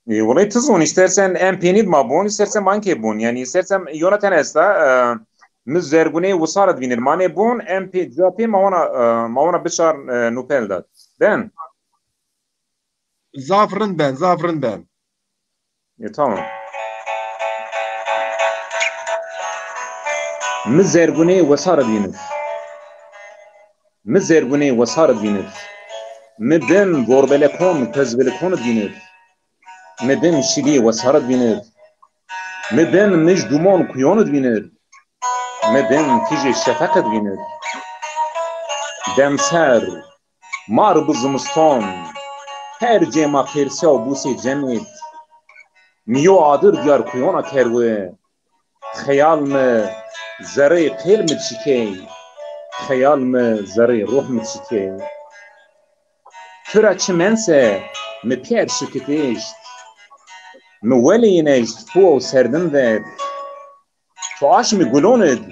E, wulay ti zon, istersen em pênî ma bon, istersen ma inkê bon. Yani istersen yona ten esta, e, mi zergunê wisar id vînir. Ma nê bon, em pê, ca pê ma wana, e, ma wana biçar, e, nupel de. Ben. Zaf rind ben, zaf rind ben. E, tamam. Mi zergunê wesar id vînir. Mi zergunê wesar id vînir. Mi bin vorbelekon, tezvelikon id vînir. Mi bin şilî wesar id vînir. Mi bin mij dumon kuyon id vînir. Mi bin tijê şefeq id vînir. Demser, mar bi zimiston, her cê ma pêrsiya û bûsê cemêd. Mi yo adir diyar kuyona kerwi. Xeyal mi zerreyê qêl mi çikey. Xeyal mi zerreyê ruh mi çikey. Tu ra çi mense mi pîyer şikitişt. Mi weleyîneşt puwa û serdim ver. Tu aşmî gulon id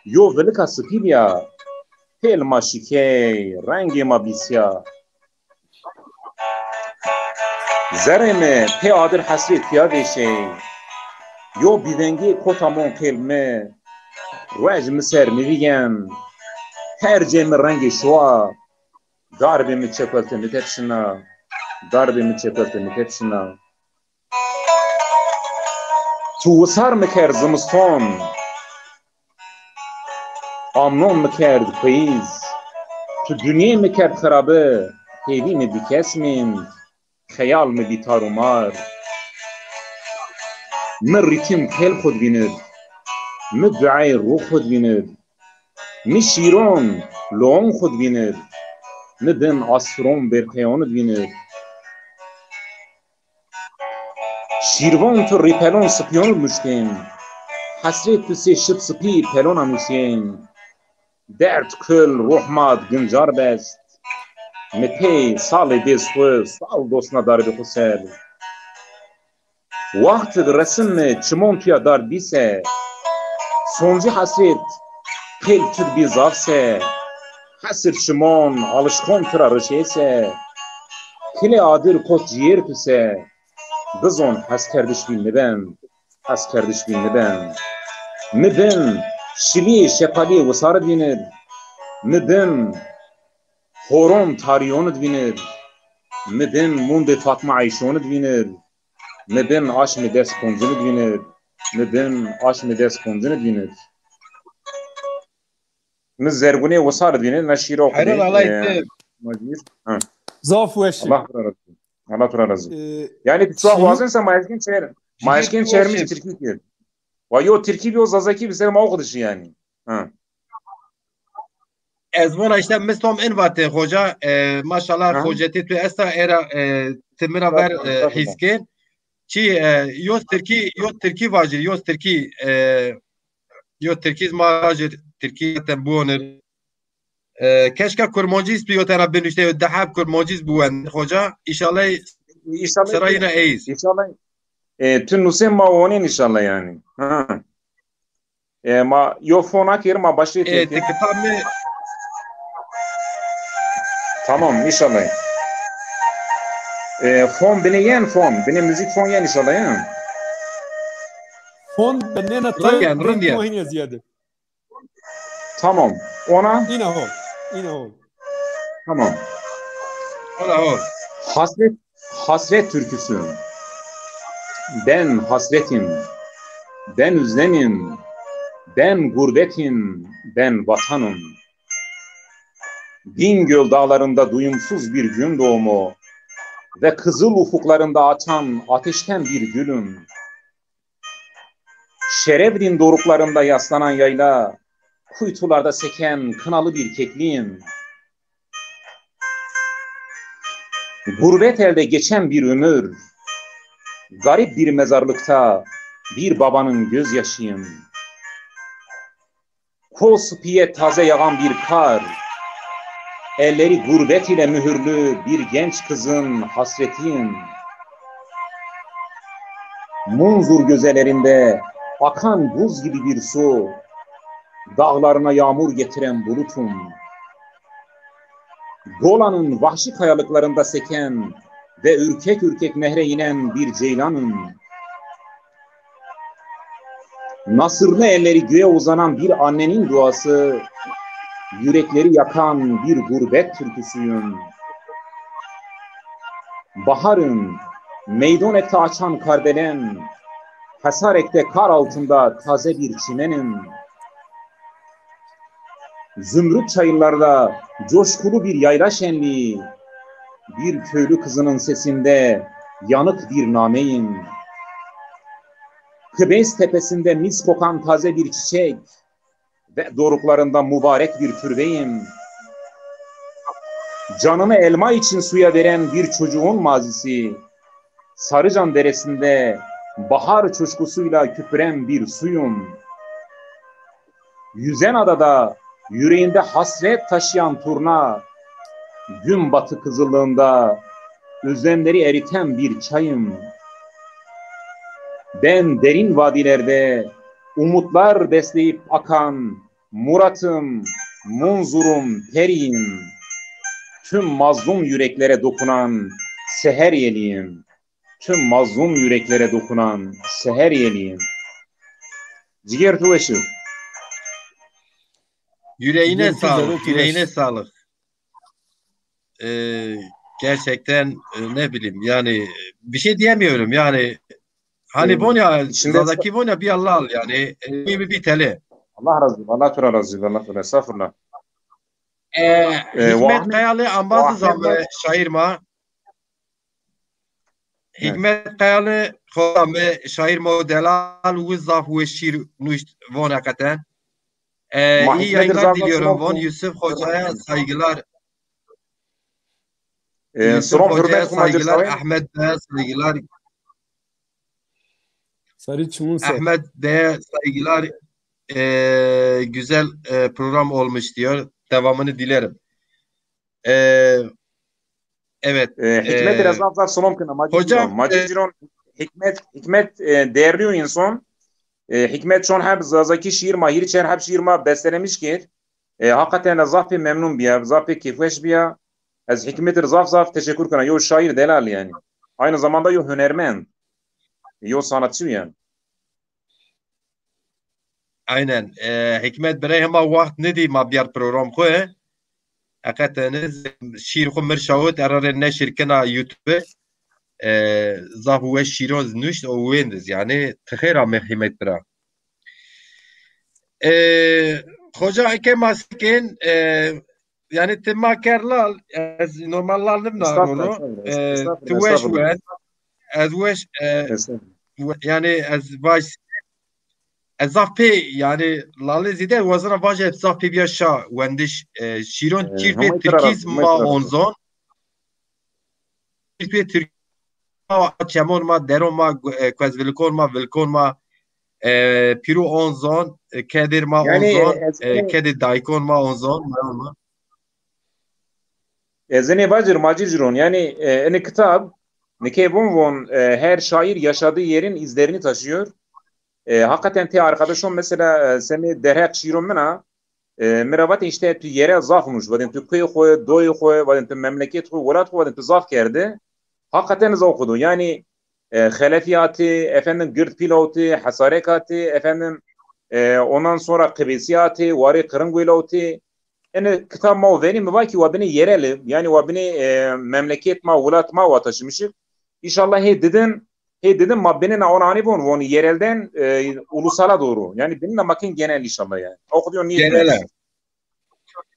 yo vilika sipî bîya. Pêl ma şikey, rengê ma bî sîya. Zerrê mi pê adir hesrêt pîya vêşey. Yo bîvengî kota mon qêl mi. Ruej mi ser mi vîgen. Her cê mi rengê şuwa. Darbê mi çepelte mi tepşina. Darbê mi çepelte mi tepşina. Tu wisar mi kerd zimiston. Amnon mi kerd payîz. Tu dinyê mi kerd xirabi. Hêvî mi bî kes mînd. Xeyal mi bî tar û mar. Mi rîtim pêl xwu di vînir. Mi duayê ruh xwu di vînir. Mi şîron loon xwu di vînir. Mi bin astron bêrqeyon di vînir. Şîrvon tu rîpelon sipîyon di nuştên. Hesrêt tu sê şib sipî pelona nuşên. Derd kul ruh ma di gincar best. Mi pey salê dêz xwu, sal dosna darbê xwu ser. Wextig resim mi çimon tuya dard bî se, soncî hesrêt qêl tu di bî zaf se, hesir çimon alişqon tu ra rişê se, kilê adir kot cîyêr tu se, bizon heskerdiş bî nibend, heskerdiş bî nibend. Mi bin şilîyê şepalîyê wisar id vînid, mi bin horon tarîyon id vînid, mi bin mundê Fatma Eyşon id vînid, mi bin aşmê des koncin id vînid, mi bin aşmê des koncin id vînid. Mi zergunê wisar id vînid, na şîra xwu Helal dê, Alay e, ti. Macîr. Ha. Zaf weş. Allah tu ra razî. Allah tu ra razî. E, Yanî tu çuwa şîîr wazin se ma eşkên çer, ma şîîr eşkên tu çermiş weş. Tirkî kir. Wa yo tirkî bi yo zazakî bi ser ma oxudişî yanî. Ha. Ez vona îşte mi som in vatê xoca, e, maşallah Ha? Xocetê tu esta era, e, ti mi ra ver, Estağfurullah, e, estağfurullah. Hîs kên. Çi, e, yo tirkî, yo tirkî vajir, yo tirkî, e, yo tirkî ma vajir, tirkî zaten buonir. E, keşke kurmancî îs bi yo tera binuşte, yo deheb kurmancî îs buwen. Xoca, inşallah. İnşallah. Sera yine eyiz. İnşallah. E, tu nusên ma onin inşallah yanî. Ha. E, ma yo fon akir, ma başlê E, têkê. Ti kitab mi Tamam, inşallah. E, fon binê yen fon. Binê müzik fon yen inşallah yen. Fon binêna Rind yen, rind yen. Muhîn ziyade. Tamam. Ona? Îna hol. Îna hol. Tamam. Ona hol. Hasret, hasret türküsü. Ben hasretim, ben özlemim, ben gurbetim, ben vatanım. Bingöl dağlarında duyumsuz bir gün doğumu ve kızıl ufuklarında açan ateşten bir gülüm. Şerevdin doruklarında yaslanan yayla, kuytularda seken kınalı bir kekliyim. Gurbet elde geçen bir ömür, garip bir mezarlıkta bir babanın gözyaşıyım. Koz piye taze yağan bir kar, elleri gurbet ile mühürlü bir genç kızın hasretiyim. Munzur gözelerinde akan buz gibi bir su, dağlarına yağmur getiren bulutum. Golan'ın vahşi kayalıklarında seken ve ürkek ürkek nehre inen bir ceylanım. Nasırlı elleri göğe uzanan bir annenin duası, yürekleri yakan bir gurbet türküsüyüm. Baharın Meydonek'te açan kardelen, Hasarek'te kar altında taze bir çimenim. Zümrüt çayırlarda coşkulu bir yayla şenliği, bir köylü kızının sesinde yanık bir nameyim. Kıbes tepesinde mis kokan taze bir çiçek ve doruklarında mübarek bir türbeyim. Canını elma için suya veren bir çocuğun mazisi, Sarıcan deresinde bahar coşkusuyla köpüren bir suyum. Yüzen adada yüreğinde hasret taşıyan turna, gün batı kızıllığında özlemleri eriten bir çayım. Ben derin vadilerde umutlar besleyip akan Murat'ım, Munzur'um, Peri'yim. Tüm mazlum yüreklere dokunan seher yeliyim. Tüm mazlum yüreklere dokunan seher yeliyim. Ciger tu weşi. Yüreğine sağlık, yüreğine sağlık. Ee, gerçekten, e, ne bileyim yani, bir şey diyemiyorum yani. Hani, e, bon ya, şimdi Zazakî von ya, bir Allah al yani. E, bir, bir tele. Allah razı olsun. Allah tu ra razı olsun. Allah tu ra. Estağfurullah. E, e, Hikmet Kayalı ambazı zam şair ma. Hikmet Kayalı, xoda mi şair mo delal, wi zaf weş şîr nuşt von heqeten. E, iyi yayınlar diliyorum von. Yusuf Hoca'ya saygılar. E, Yusuf Hoca'ya saygılar. Ahmet Bey'e saygılar. Sarı Çimun ser. Ahmet Bey'e saygılar. E, güzel, e, program olmuş diyor. Devamını dilerim. E, Evet. E, Hikmetî ra e, zaf zaf silom kena. Macî hocam, Cîron. Macî e, Cîron, Hikmet, Hikmet, e, değerli o insan. E, Hikmet çond heb Zazakî şiir ma, hîrî çer heb şiir ma bestelemiş kir. E, hakikaten zaf pê memnun bîya, zaf pê keyfweş bîya. Ez Hikmetî ra zaf zaf teşekkür kena. Yo şair delal yani. Aynı zamanda yo hunermend. Yo sanatçı yani. Aynen. E, Hikmet birey hema wext nidî ma biyar program xwu. Heqeten şîîr xwu mir şawit, era rê neşir kena YouTube. E, zaf weş şîîron nuşt û wêndiz. Yani ti xêr amê Hikmet bira. E, xoca eke ma sekên, e, yani ti ma ker lal, ez normal lal nibna rolo. Estağfurullah, estağfurullah, e, estağfurullah, ti weş estağfurullah. Wend, ez weş, e, estağfurullah. We-, yani ez vaj, ez zaf pê, yani lalê zêde wazena vaje zaf pê biya şa wendiş, e, şîron. E, çîr pê tirkîz ma onzon. Çîr pê tirkîz ma, çemon ma, deron ma, e, kuezvilikon ma, vilikon ma, e, pîru onzon, e, kedir ma yani, onzon, e, kedi daykon ma onzon, ma. Ez ene vacir Macir Ciron, yani, e, ene kitab, nike von von, e, her şair yaşadığı yerin izlerini taşıyor. E, hakikaten te arkadaşım mesela, e, seni derhak şiiron mina, e, mira vatên işte tu yere zaf nuş, vatên tu köy xo, doy xo, vatên tu memleket xo, welat xo, vatên tu zaf kerdi. Hakikaten zaf okudu. Yani, e, Xelefiyatı, efendim Girt Pilot'u, Hasarekatı, efendim, e, ondan sonra Kıbesiyatı, Wari Kırım Wilot'u, ene kitab ma o veni mi va ki wa bini yereli, yani wa bini, e, memleket ma, welat ma wa taşımışık. İnşallah hê didin, hê didin ma bini na ona ani von, von yerelden, e, ulusala doğru. Yani bini na makin genel inşallah yani. O kadar niye genel.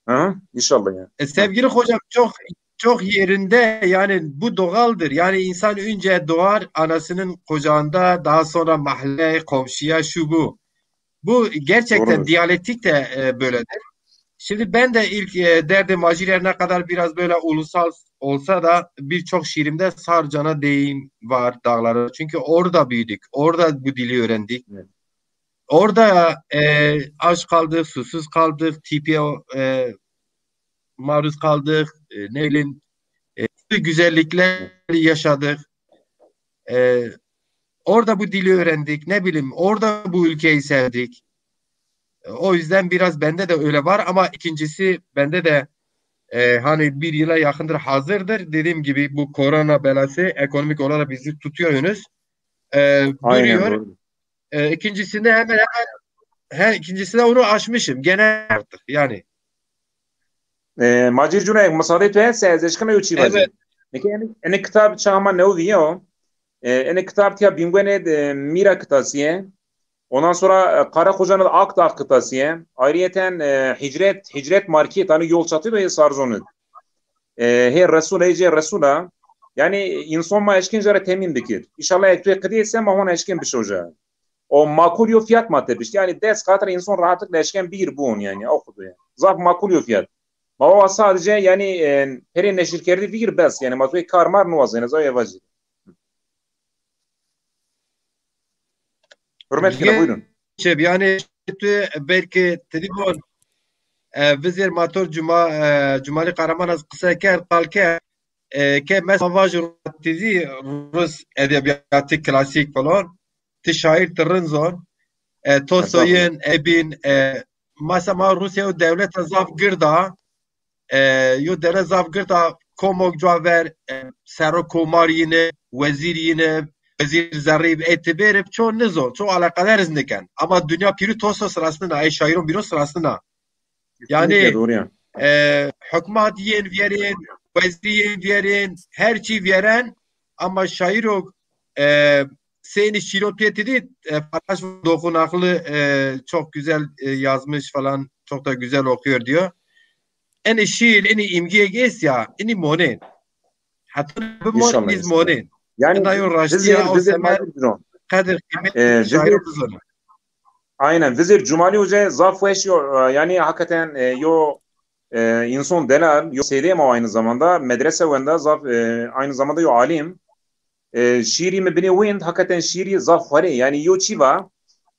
Hı hı, inşallah yani. E, sevgili hocam, çok çok yerinde, yani bu doğaldır. Yani insan önce doğar anasının kucağında, daha sonra mahalle, komşuya, şu bu. Bu gerçekten doğrudur. Diyalektik de, e, böyledir. Şimdi ben de ilk, e, Derdim Acir her ne kadar biraz böyle ulusal olsa da birçok şiirimde Sarcan'a değin var, dağlara. Çünkü orada büyüdük, orada bu dili öğrendik. Evet. Orada, e, aç kaldık, susuz kaldık, tipiye, e, maruz kaldık, e, ne bileyim, e, güzellikler yaşadık. E, orada bu dili öğrendik, ne bileyim, orada bu ülkeyi sevdik. E, o yüzden biraz bende de öyle var ama ikincisi bende de, e, hani bir yıla yakındır hazırdır. Dediğim gibi bu korona belası ekonomik olarak bizi tutuyor henüz. E, aynen, duruyor. Doğru. E, ikincisinde hemen hemen, he, ikincisinde onu aşmışım gene artık yani. E, Macir Cuneyt, müsaade tu hetse ez eşkına yo çî vacî. Evet. Neke ene, ene kitab çağa ma new viyo. E, ene kitab tiya Bingwenê, e, Mîra kitasiye. Ondan sonra, e, Karakocan'ın Akdağ kitasiye. Ayrıyeten, e, Hicret, Hicret Market, hani yol çatı da Sarzon'u. E, hê Resul, hê cê Resula. Yani insan ma eşkên jara temin bikir. İnşallah ek tu qidiyese ma hon eşkên bişoja. O makul yo fiyat ma tepişt. Yani des xatir insan rahatlıkla eşkên bir bun yani. O kudu yani. Zaf makul yo fiyat. Ma o sadece yani, e, perê neşir kerdi bir bes. Yani ma tu kar mar nuwaz yani zaf yavaş. Hürmet kena, buyurun. Çe, yani tu belki telefon, e, vizir mator Cuma, e, Cumali Kahraman az kısa kerd, qal kerd, e, ke mesela vaj tizî Rus edebiyatı klasik falan, ti şair ti rinzon, e, Tolstoy'in, Ebin, e, mesela ma Rusya o devleta zaf girda, e, yo dere zaf gird a, komok cua ver, e, sero komar yine, wezîr yine, wezîr zerrî, ê ti bêrib, ço nizo, ço alakadar iz niken. Ama dinya pîrû toso sirasnina, ey şaîron bîro sirasnina. Kesinlikle doğru yani. E, hukmat yên vîyerên, wezîr yên vîyerên, her çî vîyeren, ama şaîro, e, Seyni Şîro pê ti dî, e, Faraş dokunaklı, e, çok güzel, e, yazmış falan, çok da güzel okuyor diyor. Enî şiir, enî îmgîyêk est ya, enî monên. Heta bimon, înşallah, înşallah. Monên. Yani, ina yo raştî ya, o semer qedir qîmet şaîro bizonî. Aynen, vizêr Cumali Hoca zaf weş yo, e, yani hakikaten, e, yo, e, insan delal, yo sêdê ma aynı zamanda, medrese wenda zaf, e, aynı zamanda yo alim. E, şiirî mi binê wênd, hakikaten şiirî zaf xwerê. Yani yo çî va,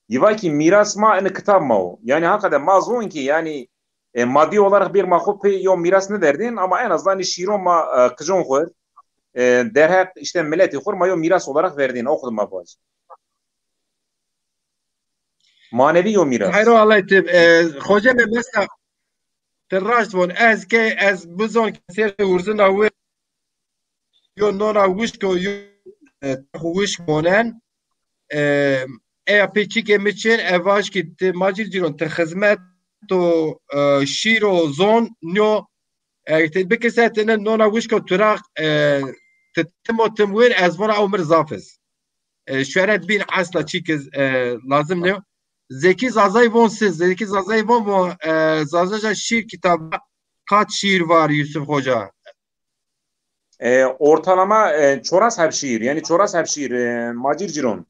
yi va ki mîras ma ini kitab ma o. Yani hakikaten ma zon ki yani E, maddi olarak bir ma xo pê yo mîras niverdên ama en azından şîron ma, e, qicon xo, e, derheq işte milletî xo ma yo mîras olarak verdên, o xo ma vaj. Manevî yo mîras. Heyro Allay ti, e, xoce me mesela ti raşt von. Ez ke ez bizon ke ser urzuna wi yo nona wişko yo, e, wişk monen. E, eya pê çîkê mi çin, e, vaj ki ti macîr cîron ti xizmet o, e, şîr o zon nyo, e, ti bikirse tine nona wişko turaq, e, ti tim o tim win, ez vona ew mir zaf iz. E, şuret bîn esla çîk iz, e, lazim nyo. Zekî Zazay von siz, Zekî Zazay von, von, e, Zazaca şîr kitaba kaç şîr var Yusuf Hoca? E, ortalama, e, çoras heb şiir. Yani çoras heb şiir, e, macir ciron.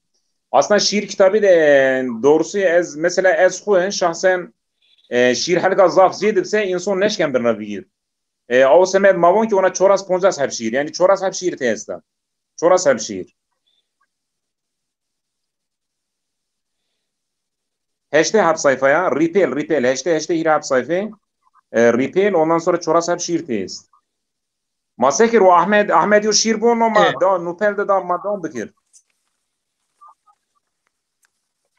Aslında şiir kitabı de, e, doğrusu ez, mesela ez xu şahsen, e, şiir helga zaf zêde bise insan neşken birna bigir. E, o semed ma von ki ona çoras poncas heb şiir. Yani çoras heb şiir te esta. Çoras heb şiir. Heştê heb sayfa ya. Rîpêl, rîpêl. Heştê, heştê hîrê heb sayfê. E, rîpêl, ondan sonra çoras heb şiir têst. Ma se kir o Ahmed, Ahmed yo şiir bon no ma da, nupel de da ma dam bikir.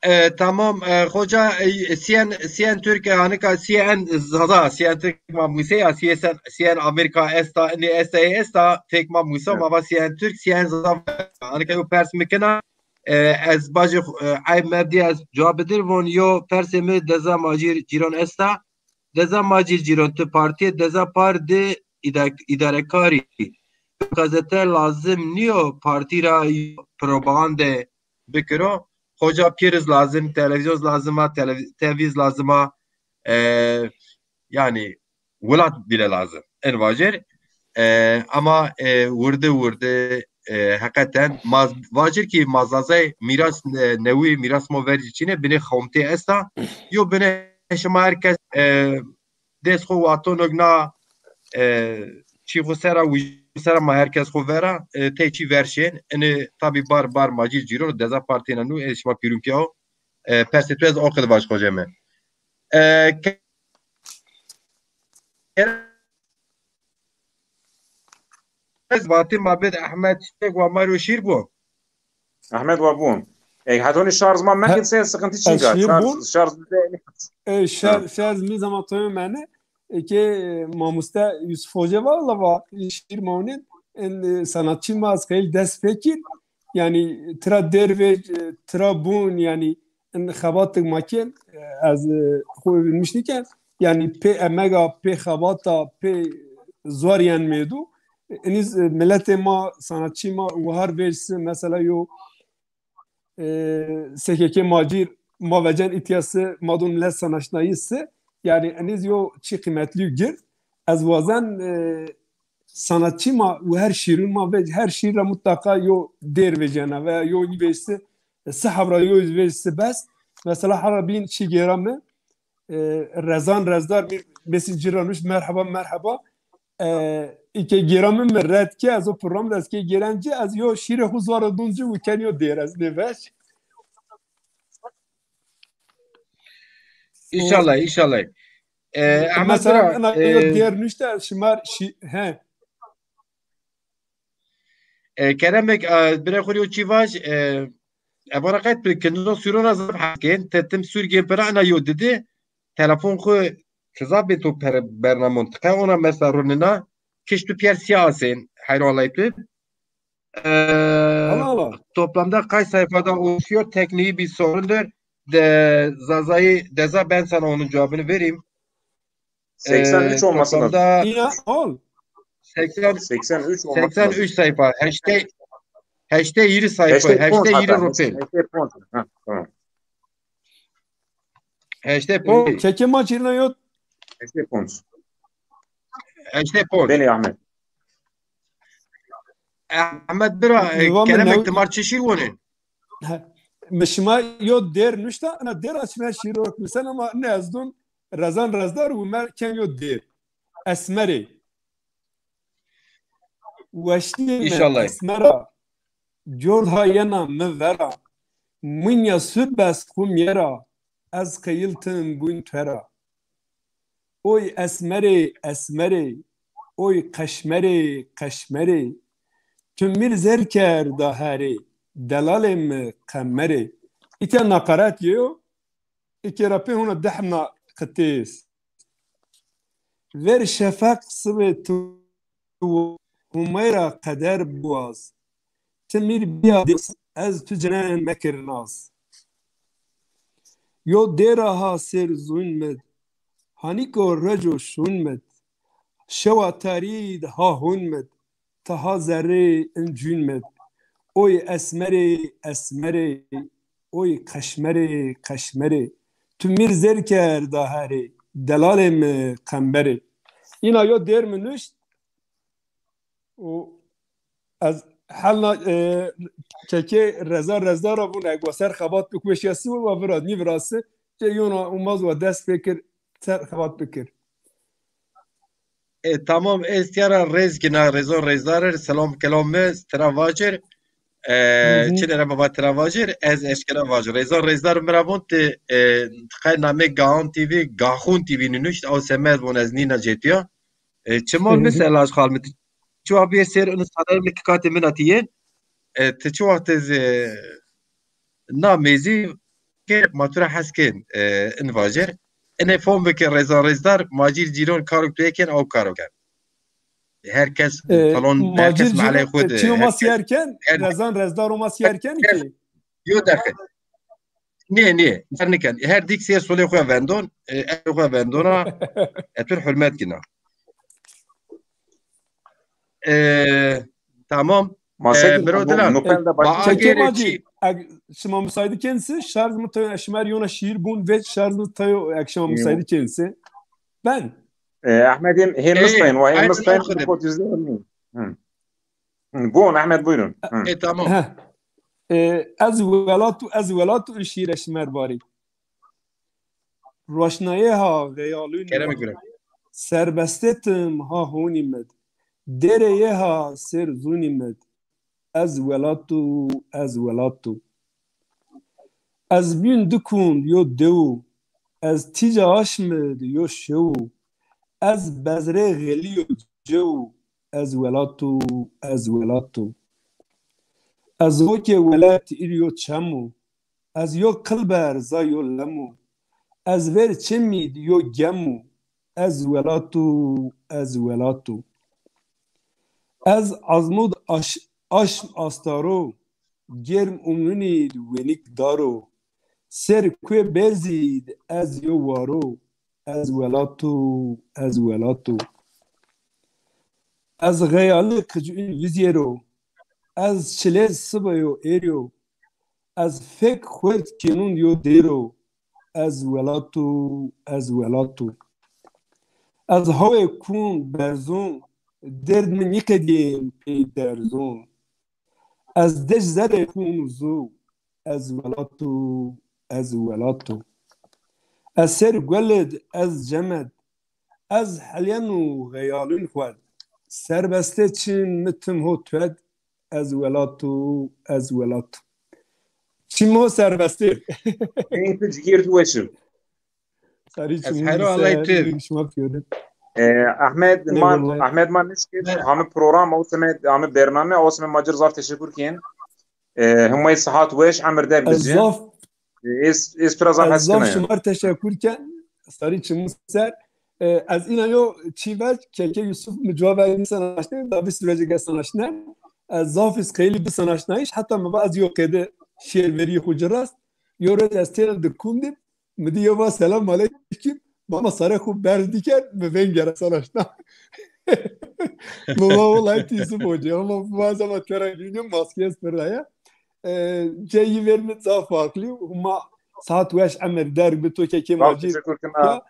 E, tamam, e, hoca, e, siyen, siyen Türk, e, hanika siyen Zaza, siyen Türk ma muse ya, siyen, siyen Amerika esta, ne esta, e esta, tek ma muse, ma va siyen Türk, siyen Zaza, hanika yo pers mikina, e, ez bacı, e, ay mevdi ez cevap bidir, von yo persê mi deza macir ciron esta, deza macir ciron tu partiye, deza par de ida-, idarekarî. Gazete lazim nîyo partî ra propagande bikiro. Hoca pîriz lazim, televîzyon lazim a, telev-, tevîz lazim a, e, yanî welat bîle lazim. En vacir. E, ama, e, wirdi wirdi, e, heqeten ma vacir ki ma Zazay mîras ne-, newî, mîras mo vercî çîne, binê xewmtê esta. Yo binê şima her kes, e, dest xo watonog na, e, çî xo sera, wij sera ma her kes xo vera, e, tey çî verşên. Ini tabi bar bar macîr cîron deza partîna nû, e, şima pîrûn pîya o. E, persê tu ez o qid vaj xoceme. E, ke-, ez vatî ma bid Ehmed Çiçek wa ma ro şîr bo. Ehmed wa bûn. E, hetonî şarj ma mekit se sıkıntı çinga. Şarj, şarj bizde. E, şarj, şarj mi zaman toyun mene. E, ke, e, mamuste Yusuf Hoca var la va şiir maunin. En, e, sanatçı ma az kayıl dest pekir. Yani tira derve, e, tira bun yani en xebatık maken, e, ez, e, xo övünmüş niken. Yani pe emega, pe xebata, pe zor yen medu. Eniz, e, milletê ma, sanatçî ma wahar vecsi, mesela yo, e, S K K macîr ma vecen îtiyası, ma don millet sanatçinayısı. Yani eniz yo çi kıymetli gir. Ez wazen, e, sanatçî ma û her şiirun ma vec, her şiir ra mutlaka yo dêr vecena veya yo vecsi, e, si hebra yo vecsi bes. Mesela hara bin çi gêra mi, e, Rezan Rezdar bir besin ciranuş, merhaba, merhaba. E, îke gêra mi mi red ke, ez o program de ez ke gêren ci, ez yo şîrê xu zor dun ci û ken yo dêr ez nêveş. İnşallah, inşallah. E, ama mesela ina yo dêr nuşte şimar şi-, he. E, keremek, e, bire xo yo çî vaj, e, e, bana qayt bi, kindo suro ra zaf hes kên, te tim sur gên pira ina yo didi, telefon xo tiza bê to per-, bernamon, tiqe ona mesela ronina, kiştu piyer siyasên, heyro Allah'ı tu. E, Allah Allah. Toplamda kaç sayfada oluşuyor? Tekniği bir sorundur. De, Zaza'yı, Deza, ben sana onun cevabını vereyim. Seksen üç olması lazım. Toplamda ol. Seksen, seksen üç olması lazım. Seksen üç sayfa. Heşte, heşte yirmi sayfa. Heşte yirmi rupi. Heşte ponc. Ha, tamam. Heşte ponc. Çekê ma çirna yot. Heşte ponc. Heşte ponc. Belê Ahmet. Ahmet bira, e, keremek timar çi şîr wonê? He, mi şima yo dêr nuşta, ana dêr a şima şîr ok misen ama ne ez dun Rezan Rezdar û mer ken yo dêr. Esmerê. Weştî mi esmera, cor ha yena mi vera. Munya sur bes xu miyera, ez qeyil tim bûn tera. Oy esmerê, esmerê, oy qeşmerê, qeşmerê. Tu mi r zêr kerda herê, delalê mi qemerê. Îtya nakarat yeyo, eke ra pê hona dehna qitês. Ver şefeq sibê tu, Humay ra qeder biwaz. Ti mi r bîya dês, ez tu cinen mekir nas. Yo dêra ha sêr zûn mid, hanîko reco şûn mid. Şewa tarîd ha hûn mid, ti ha zerrê in cûn mid. Oy esmerê, esmerê, oy qeşmerê, qeşmerê. Tu mi r zêr kerda herê, delalê mi qemberê. Îna yo dêr mi nuşt û ez helna, e, kekê Reza Rezdar ra vûn, eg wa ser xebat bik weşîya si wa vira, nîvirasi, cê yona umaz wa dest pêkir, ser xebat bikir. E, tamam, ez tîya ra rêz gina, Reza Rezdar ir, selam kelam mi tira vacir. E, Hı hı. Çinê ra mi va tira vacir, ez eşkera vacir. Reza Rezdar mi ra vûn ti, e, qey namê Gahan T V, Gahun T V nuşt, aw semed vûn ez nîna cêtîya. E, çima mi ser laj xal mi ti çi waxt bê sêr inu sader mi ki katê min a ti yên. E, ti çi waxt ez, e, na mêzî ke ma tu ra hes kên, e, in vajer. Inê fom bike Reza Rezdar, macîr cîron karo tu yê kên, aw karo ken. Her kes E, salon, her kes macîr mehlê cîron, xwu de, çîyo her ma kes, sîyer ken, her Rezan Rezdar o ma sîyer ken ki. Yo deqe. Nê, nê. Her niken. Her dîk sê solê xwu vendon. E, ev xwu vendona. E, tu hurmet gina. E, tamam. Ma E, seki biro bu dilan. Nupel de E, başka. Çekê Agêrê macî, çî. Eg şima musaîdî kensi, şarj mi tayo, şima yona şiir bun ve şarj mi tayo, eg şima Yo. Musaîdî kensi. Ben. E, Ahmet hem, hem E, mistayın, wa hem aynen mistayın, o kadar. Kot yüzde elli. Hı. Hı, buyurun Ahmet, buyurun. Hı. E, tamam. Heh. E, ez welat û, ez welat û şîre şimer barî. Roşnayê ha xeyalûn Kerem mid. Gure. Serbestê tim ha honî mid. Dêreyê ha sêr zûnî mid. Ez welat û, ez welat û. Ez bîn di kund yo dew û. Ez tîca aşmid yo şew û. Ez bezrê xelî yo cew û. Ez welat û, ez welat û. Ez hokê welat ir yo çem û. Ez yo qilber za yo lem û. Ez ver çemîd yo gem û. Ez welat û, ez welat û. Ez azmud aş-, aşm astaro, germ û munîd wenik daro. Ser kuê berzîd ez yo waro, ez welat û, ez welat û. Ez xeyali qicûn vizêro, ez çilêz sibeyo êryo, ez fek xuert kênûn yo dêro, ez welat û, ez welat û. Ez hawê kûn berzûn, derd mi nîqedîyên pey derzûn. Ez dej zerê xûn û zû, ez welat û, ez welat û. Ez ser guelid, ez cemed, ez helyen û xeyalûn xwed. Serbestê çin mi tim ho twed, ez welat û, ez welat û. Çim ho serbestê. Ey tu cigêr tu weşim. Sarî çimun ser, Allay tu. Şima pîyorin. E, Ahmed, eyvallah. Ahmed ma nişkir, hami program, o semed, hami bername, o semed ma cir zaf teşekkür kên. E, Humay sihat weş, emir der bizî. Zaf, e, ez, ez pira zaf hes kena. Zaf şima teşekkür ken, sarî çimun ser. E, ez îna yo çî vel, keke Yusuf mi cuwa ver sanaşne, da bir sürece gel sanaşne. Ez zaf iz qeylî bi sanaşnayış, hatta mi va ez yo qede şiir verî xu ci rast. Yo roj ez têna di kundî, mi dî yo va selam aleykum. Mama sarê xu berz dîker, mi veng gere sanaşna. Mi va wellay ti Yusuf Hoca, ama va zama tera günü maske ez pir ya. E, ceyî ver mi zaf farklı. Huma saat weş emir derg bi to kekê macî. Teşekkür kena. Ya,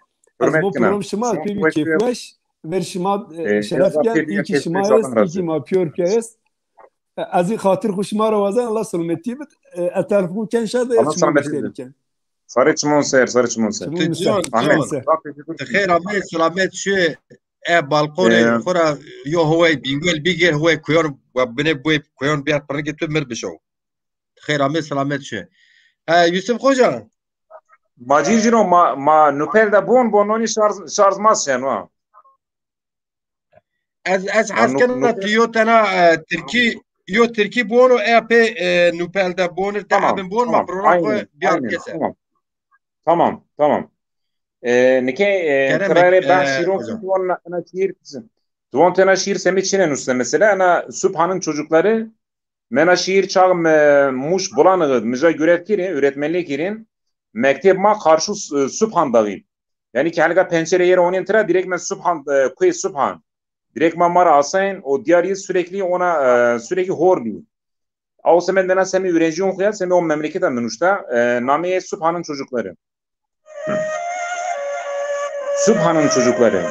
ez bo program şima pê mi keyf weş. Ver şima, e, şeref gel. Ê ki şima est, ê ki ma pîyor pîya est. E, ez î xatir xu şima ra wazen, Allah selametî bid. E, ez telefon ken şa de, Allah selametî bid. Sarê çimon ser, sarê çimon ser. Çimon ser. Ahmet, zaf teşekkür. Xeyr amê, selamet şu. E, balkonê xo ra yo howay bîngel bigêr, howay kuyon, wa binê boy kuyon biyar pirnikê tu mir bişo. Xeyr amê, selamet şu. E, Yusuf Xoca. Macîr Cîno, ma, ma nupel de bon, bon nonî şarj, şarj ma şeno. Ez, ez hes kena tu yo tena, e, tirkî, yo tirkî bono, e, pê, e, nupel de bonir, te hebin bon, ma program xo biyar kese. Tamam, tamam. E, nike, e, kerem, qirarê, e, behs şîro ki, tu von ena şiir, tu von tena şiir semê çine nuşte mesela, ena Subhan'ın çocukları, mena şiir çağ me, Muş Bulanığı, mija görev kirin, öğretmenlik kirin, mekteb ma karşı, e, Subhan Dağı. Yani ki helga pençere yere onin tira, direkt me Subhan, e, kuê Subhan. Direkt ma mara asayn, o diyar yî sürekli ona, e, sürekli hor bî. Aw semed mena semê öğrenciyon xo ya, semê o memleketa mi nuşta, e, nameyê Subhan'ın çocukları. Subhan'ın çocukları.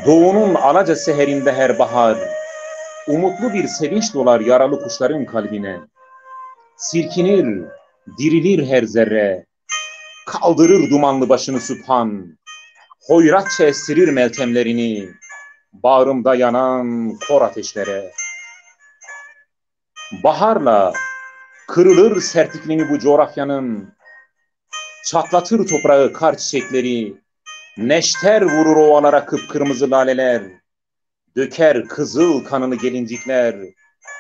Doğunun alaca seherinde her bahar, umutlu bir sevinç dolar yaralı kuşların kalbine. Silkinir, dirilir her zerre, kaldırır dumanlı başını Sübhan, hoyratça estirir meltemlerini bağrımda yanan kor ateşlere. Baharla kırılır sert iklimi bu coğrafyanın, çatlatır toprağı kar çiçekleri, neşter vurur ovalara kıpkırmızı laleler, döker kızıl kanını gelincikler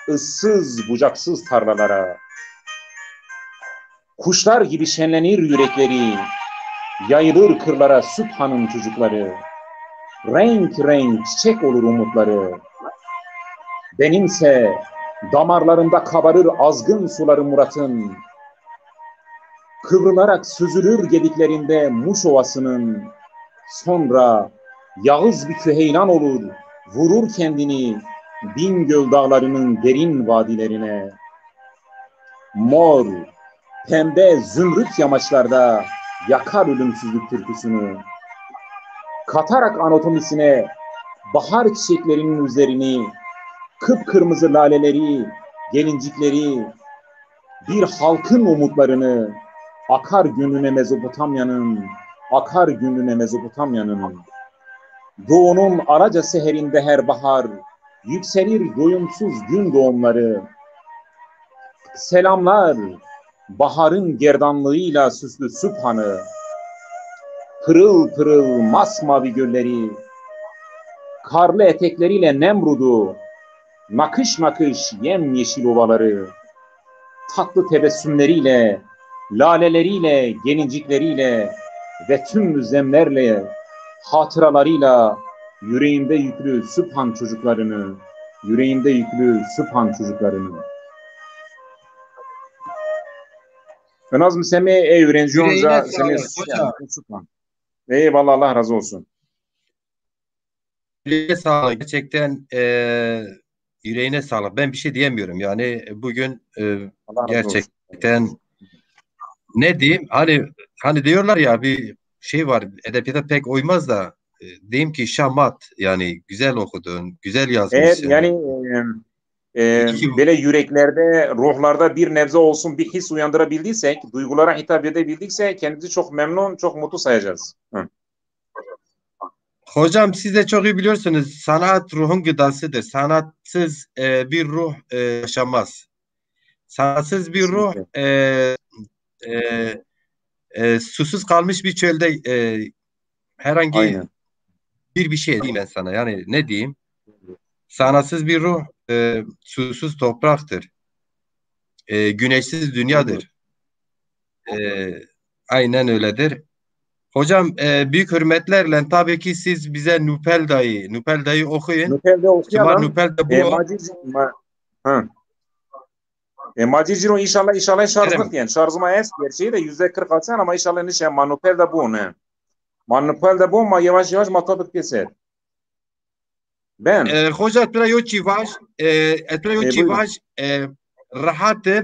ıssız bucaksız tarlalara. Kuşlar gibi şenlenir yürekleri, yayılır kırlara Sübhan'ın çocukları. Renk renk çiçek olur umutları. Benimse damarlarımda kabarır azgın suları Murat'ın. Kıvrılarak süzülür gediklerinde Muş Ovası'nın. Sonra yağız bir küheylan olur, vurur kendini Bingöl dağlarının derin vadilerine. Mor, pembe, zümrüt yamaçlarda yakar ölümsüzlük türküsünü. Katarak anatomisine bahar çiçeklerinin üzerini, kıpkırmızı laleleri, gelincikleri, bir halkın umutlarını, akar gönlüne Mezopotamya'nın, akar gönlüne Mezopotamya'nın. Doğunun alaca seherinde her bahar yükselir doyumsuz gün doğumları. Selamlar baharın gerdanlığıyla süslü Sübhan'ı, pırıl pırıl masmavi gölleri, karlı etekleriyle Nemrud'u, nakış nakış yemyeşil ovaları, tatlı tebessümleriyle, laleleriyle, gelincikleriyle ve tüm özlemlerle, hatıralarıyla yüreğinde yüklü Sübhan çocuklarını, yüreğinde yüklü Sübhan çocuklarını. Önaz mi semê ey öğrenci onca semê Sübhan. Eyvallah, Allah razı olsun. Yüreğine sağlık. Gerçekten, e, yüreğine sağlık. Ben bir şey diyemiyorum. Yani bugün, e, Allah razı olsun. Gerçekten ne diyeyim? Hani, hani diyorlar ya, bir şey var, edebiyata pek uymaz da, e, diyeyim ki şahmat, yani güzel okudun, güzel yazmışsın. Evet, yani, e, e, böyle yüreklerde, ruhlarda bir nebze olsun bir his uyandırabildiysek, duygulara hitap edebildiksek kendimizi çok memnun, çok mutlu sayacağız. Hı. Hocam, siz de çok iyi biliyorsunuz, sanat ruhun gıdasıdır. Sanatsız, e, bir ruh, e, yaşamaz. Sanatsız bir ruh, kesinlikle, e, e, e, susuz kalmış bir çölde, e, herhangi bir, bir şey diyeyim ben sana. Yani ne diyeyim? Sanatsız bir ruh, e, susuz topraktır. E, güneşsiz dünyadır. E, aynen öyledir. Hocam, e, büyük hürmetlerle tabii ki siz bize Nupel Dayı, Nupel Dayı okuyun. Nupel de okuyalım. Şima Nupel de bu. E, Macir, ma, ha. E, Macir Ciro, inşallah, inşallah şarj bıktiyen. Şarjıma est, gerçeği de yüzde kırk atsan ama inşallah nişe ma Nupel de bu ne. Ma Nupel de bu, ma yavaş yavaş ma topik keser. Ben. E, hoca, tu ra yo çî vaj, e, e, tu ra yo çî vaj, e, rehat e,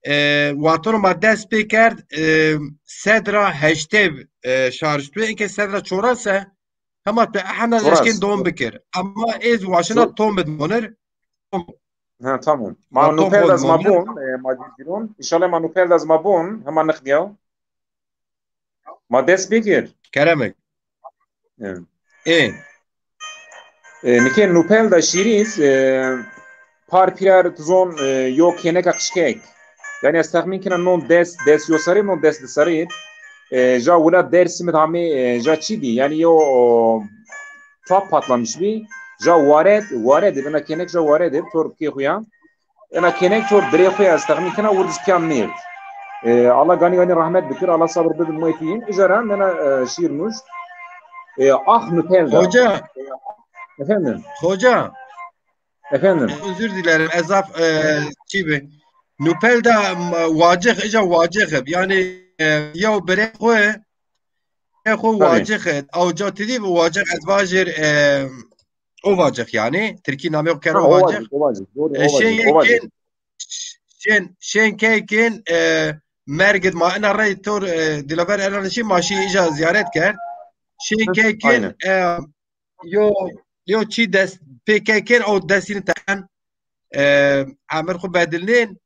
e, wextano ma dest pê kerd, e, sed ra heştê, e, şarj tu, enke sed ra çoras e, hema tu ehna eşkên dom bikir. Ama ez waşina tom bid monir. Ha, tamam. Ma Nupel de ez ma bon, e, ma cîcîron. İnşallah ma Nupel de ez ma bon, hema nixdiyaw. Ma dest bikir. Keremek. Evet. E. E, nike Nupel da şîrîz, e, par pîrar tizon, e, yo kêneka qişkek. Yanî ez texmîn kena non des, des yo serrî, non des di serrî. E, ja welat Dersimî de hamî, e, ja çî bî? Yanî yo, o, top patlamış bî. Ja ware, ware de, bina kênek ja ware de, tor kê xo ya. Ena kênek tor birê xo ya, ez texmîn kena, wirdis pîya merd. E, Allah ganî ganî rahmet bikir, Allah sabir bidin moytî yin. Îja ra mena, e, şîr nuşt. E, Ax Nupel da. Hoca. Efendim? Hoca. Efendim? Özür dilerim, ez zaf, e, çî bi. Nupel da, m, wacix, îja wacix ib. Yanî, e, yew birê xo, birê xo Tabii. wacix ib. Ew ca ti dî bi wacix ez vajir, e, o vacix yanî. Tirkî namê xo kero Ha, o vacix. Vacix, o vacix. Doğru, E, o şên vacix, o vacix. yekên, şên, şên keykin, e, mergid ma ina rey tor, e, Dilaver Elanişî ma şî îja ziyaret kerd. Şên Hı, keykin, aynen. e, yo, yo çî dest, pê keykin o destîni ten, e, emir xo bedilnên.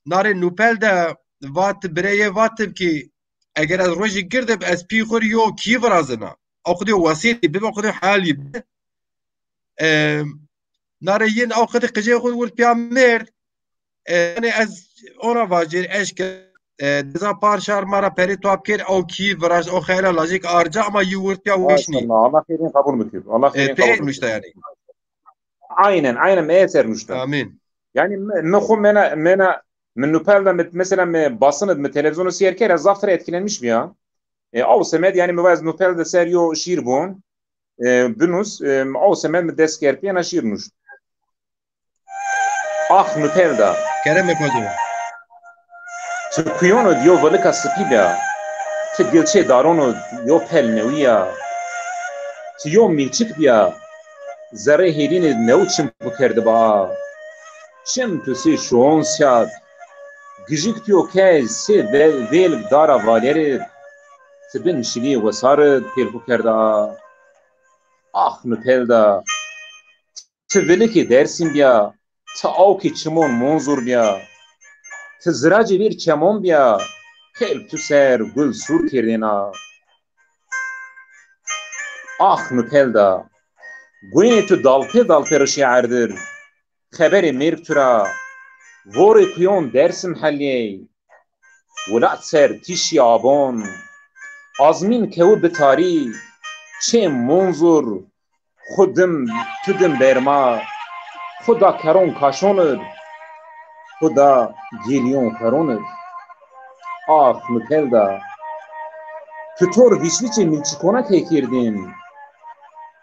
Narê Nupel de vat, bireyê vatib ki eger ez rojî girdib, ez pî xo rî yo kî virazina. O xo dî wesîlî bibe, o xo dî helî bibe. E, nare yin o xo dî qicê xo wird pîya merd. E, yanî ez ona vajir eşke, e, deza par şar ma ra perê top kir, o kî viraz, o xeyla lajik arca ama yi wird pîya wişnî. Maşallah, Allah xeyrîn qebul bikir. Allah E, xeyrîn pê qebul bikir. nuşta yanî. Aynen, aynen, mi eser nuşta. Amîn. Yanî mi, mi xo mena, mena, mi Nupel de mi, mesela mi basın, mi televizyonu seyir kerd, ez zaf tira etkilenmiş bîya. E, aw semed, yanî mi va ez Nupel de ser yo şîr bon, e, binus, e, aw semed mi dest kerd pî ena şîr nuşt. Ax Nupel da. Kerem eko do. Ti kuyon id yo vilika sipî bîya. Ti gilçê daron id yo pel newî ya. Ti yo mîlçik bîya. Zerrê hêlîn id new çim xo kerdiba. Çim tu sê şuon siyad. Gijik tu yo kej sê ve-, vêlg dara valer id. Ti bin şilîyê wesar id pêl xo kerda. Ax Nupel da. Ti vilikê Dêrsim bîya, ti awkê çimon Munzur bîya, ti ziracê vîr çemon bîya, kelb tu ser gul sûr kerdêna. Ax Nupel da, guynê tu dalpê dalpê rişê erdir, xeberê mêrg tu ra, vorê kuyon Dêrsim helîyey, Wilat ser tîşî abon, azmîn kewi bi tarî, çêm Munzur, xwu dim, tu dim berma, xwu da keron kaşon id, xwu da gêlîyon xeron id. Ax Nupel da, tu tor vîçvîçê mîlçikona key kerdîn,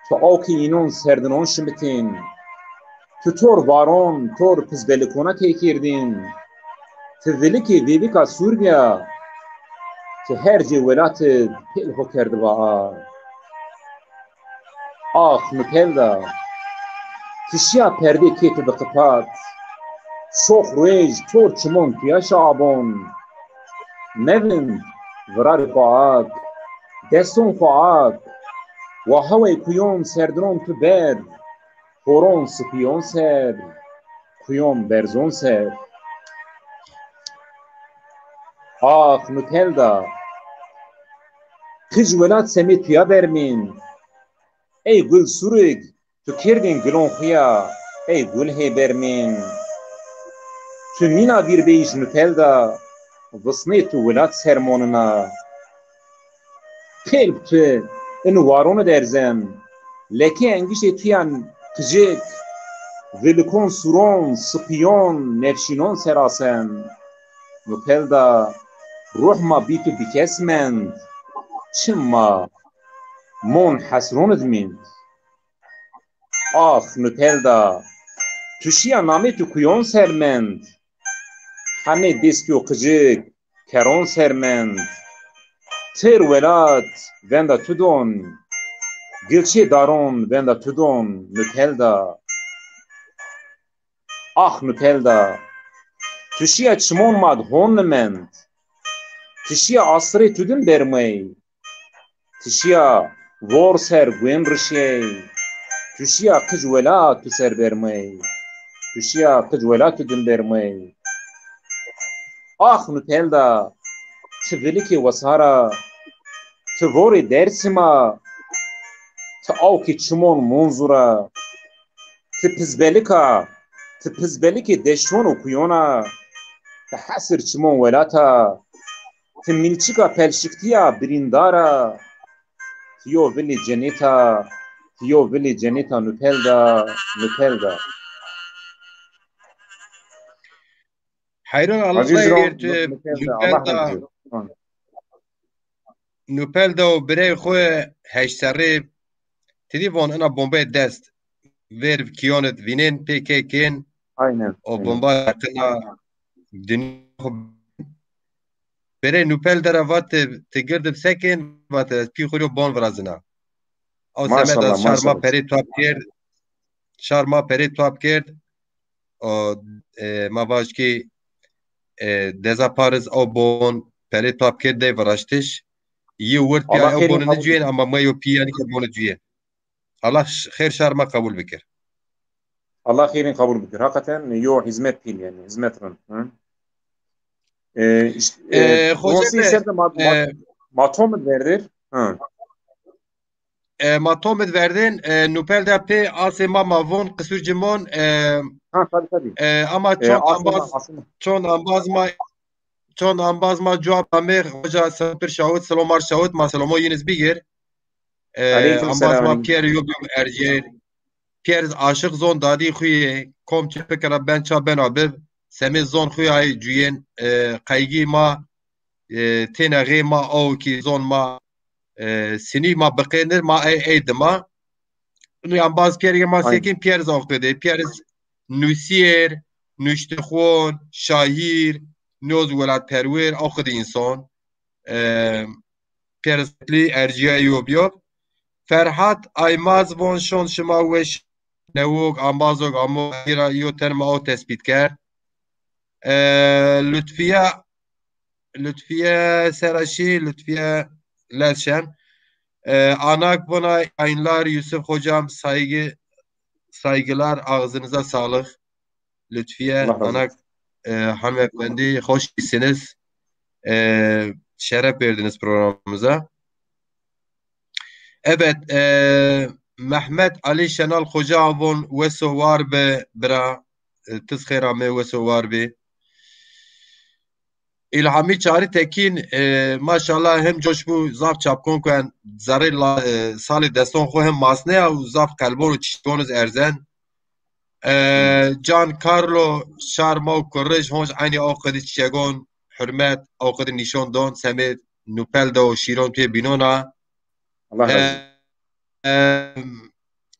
tu awkê înon serdinon şimitîn. Tu tor varon, tor pizbelikona key kerdîn. Ti vilikê vêvika sûr bîya. Ti her cê welat id pêl xo kerdiba a. Ax Nupel da. Ti şiya perdê kê tu biqipat. Şox ruej tor çimon tuya şi abon. Mevind, virarê xo ak, deston xo ak. Wa hawey kuyon serdinon tu ber. Horon sipîyon ser, kuyon berzon ser. Ax Nupel da, qij welat semê tuya bermîn. Ey gul surig, tu kerdîn gilon xwu ya, ey gul hê bermîn. Tu nîna vîr beyî ji Nupel da, visnê tu welat ser monina. Qelb tu in waron id erzem, lekê engişê tu yan qicik, vilikon suron, sipîyon, nefşînon ser asen. Nupel da ruh ma bî tu bikes mend, çim ma mon hesron id mînd. Ax Nupel da, tu şiya namê tu kuyon ser mend. Hemê dêstîyo qicik, keron ser mend. Tir welat venda tu don, gilçê daron venda tu don, Nupel da. Ax Nupel da, tu şiya çimon ma di hon nimend. Tu şiya asirê tu din bermey. Tu şiya vor ser guên rişyey. Tu şiya qij welat tu ser bermey. Tu şiya qij welat tu din bermey. Ax Nupel da, ti vilikê wesara, ti vorê Dêrsim a, ti awkê çimon Munzur a, ti pizbelika, ti pizbelikê deşton û kuyon a, Ti hesir çimon welata, ti mîlçika pelşiktîya birîndar a. Ti yo vilê cenêta, ti yo vilê cenêta nupel da, nupel da. Heyran, Allah xeyr, tu nupel da, Allah xeyr. Nupel da û birey xwe heşt serrî, ti dî von ina bombeyê dest ver kîyanit vînên pê kê kên. Aynen. O bomba yakına dünya. Berê nupel dera vat ti girdi bi sekên, vat ez pî xuryo bon virazina. O semed ez şar ma perê tuap kerd, şar ma perê tuap kerd. O e, ma vaj ki e, deza pariz o bon perê tuap kerd dey viraştiş. Yi wird pîya o bonu ni cuyên ama ma yo pî yani ki bonu cuyên. Allah xêr şar ma qebul bikir. Allah xêrîn qebul bikir. Hakikaten yo hizmet pîl yani, hizmet rin. E, işte, e, e, ma, ma, e, ma tomid verdir. Hı. E, ma tomid verdin, e, nupel de pê asê ma ma von, qisur cimon, e, ha, tabii, tabii. E, ama e, çond ambaz, çond ambaz ma çond ambaz ma cewab amê, hoca Sapir Şawit, Silomar Şawit, ma Silomo yiniz bigir. E, ambaz ma Pierre yo bim ercêr. Pierre aşık zon dadî xuyê, kom çi fikira ben ça ben abib, semê zon xuyayê cuyên, e, qeygî ma, e, têne xê ma aw ki zon ma, e, sinî ma biqênir ma ey ey dima. Unu ambaz Pierre ma sekin Pierre aw qidê. Pierre nusîyêr, nuştixon, şahîr, noz welatperwer, aw qidê însan. E, Pierre ercîya yo biyo. Ferhat Aymaz von şon şima weş newok, ambazok, amo ra yo ten ma o tespît kerd. E, Lutfiye Lütfiye Seraşî, Lütfiye Lezşen. E, Anak bona yayınlar, Yusuf hocam, saygı, saygılar, ağzınıza sağlık. Lütfiye Anak, e, hanımefendi, hoş geldiniz. E, şeref verdiniz programımıza. Evet, e, Mehmet Ali Şenal Hoca avon weso war be bira, e, tiz xêra me weso war be. İlhami Çağrı Tekin, e, maşallah hem coş bu zaf çapkon kuen zerrê la, e, salê deston xo hem masneya û zaf qelbon û çişkon iz erzen. E, Can Carlo, şar ma û kurij, honc eynî aw qedî çiçegon, hurmet, aw qedî nîşon don, semê nupel de û şîron pê bînon a. Allah razı olsun. E,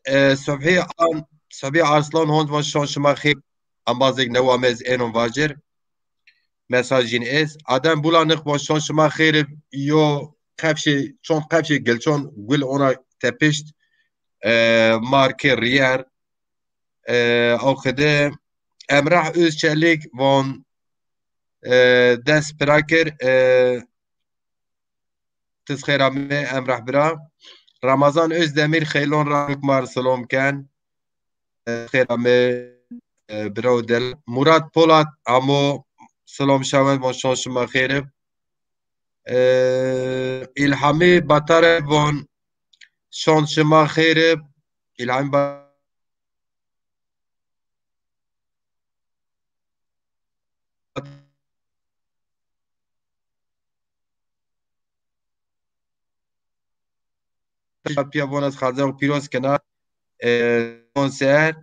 e, Subhî An, Subhî Arslan honc von şon şima xêr, ambazêk new ame ez ênon vacir. Mesaj jîn ez. Adem Bulanık von şon şima xêr, yo qefşê, çond qefşê gilçon gul ona tepişt. E, markê riyer. E, o qede Emrah Özçelik von, e, dest pira kir. E, Tiz xêr amê Emrah bira. Ramazan Özdemir xeylon ra hukmar silom ken. E, xêr amê, e, bira û del. Murat Polat amo silom şawend von şon şima xêr ib. E, İlhami Batare von şon şima xêr ib. İlhami Batare Pîya von ez xaze xo pîroz kena. E, konser.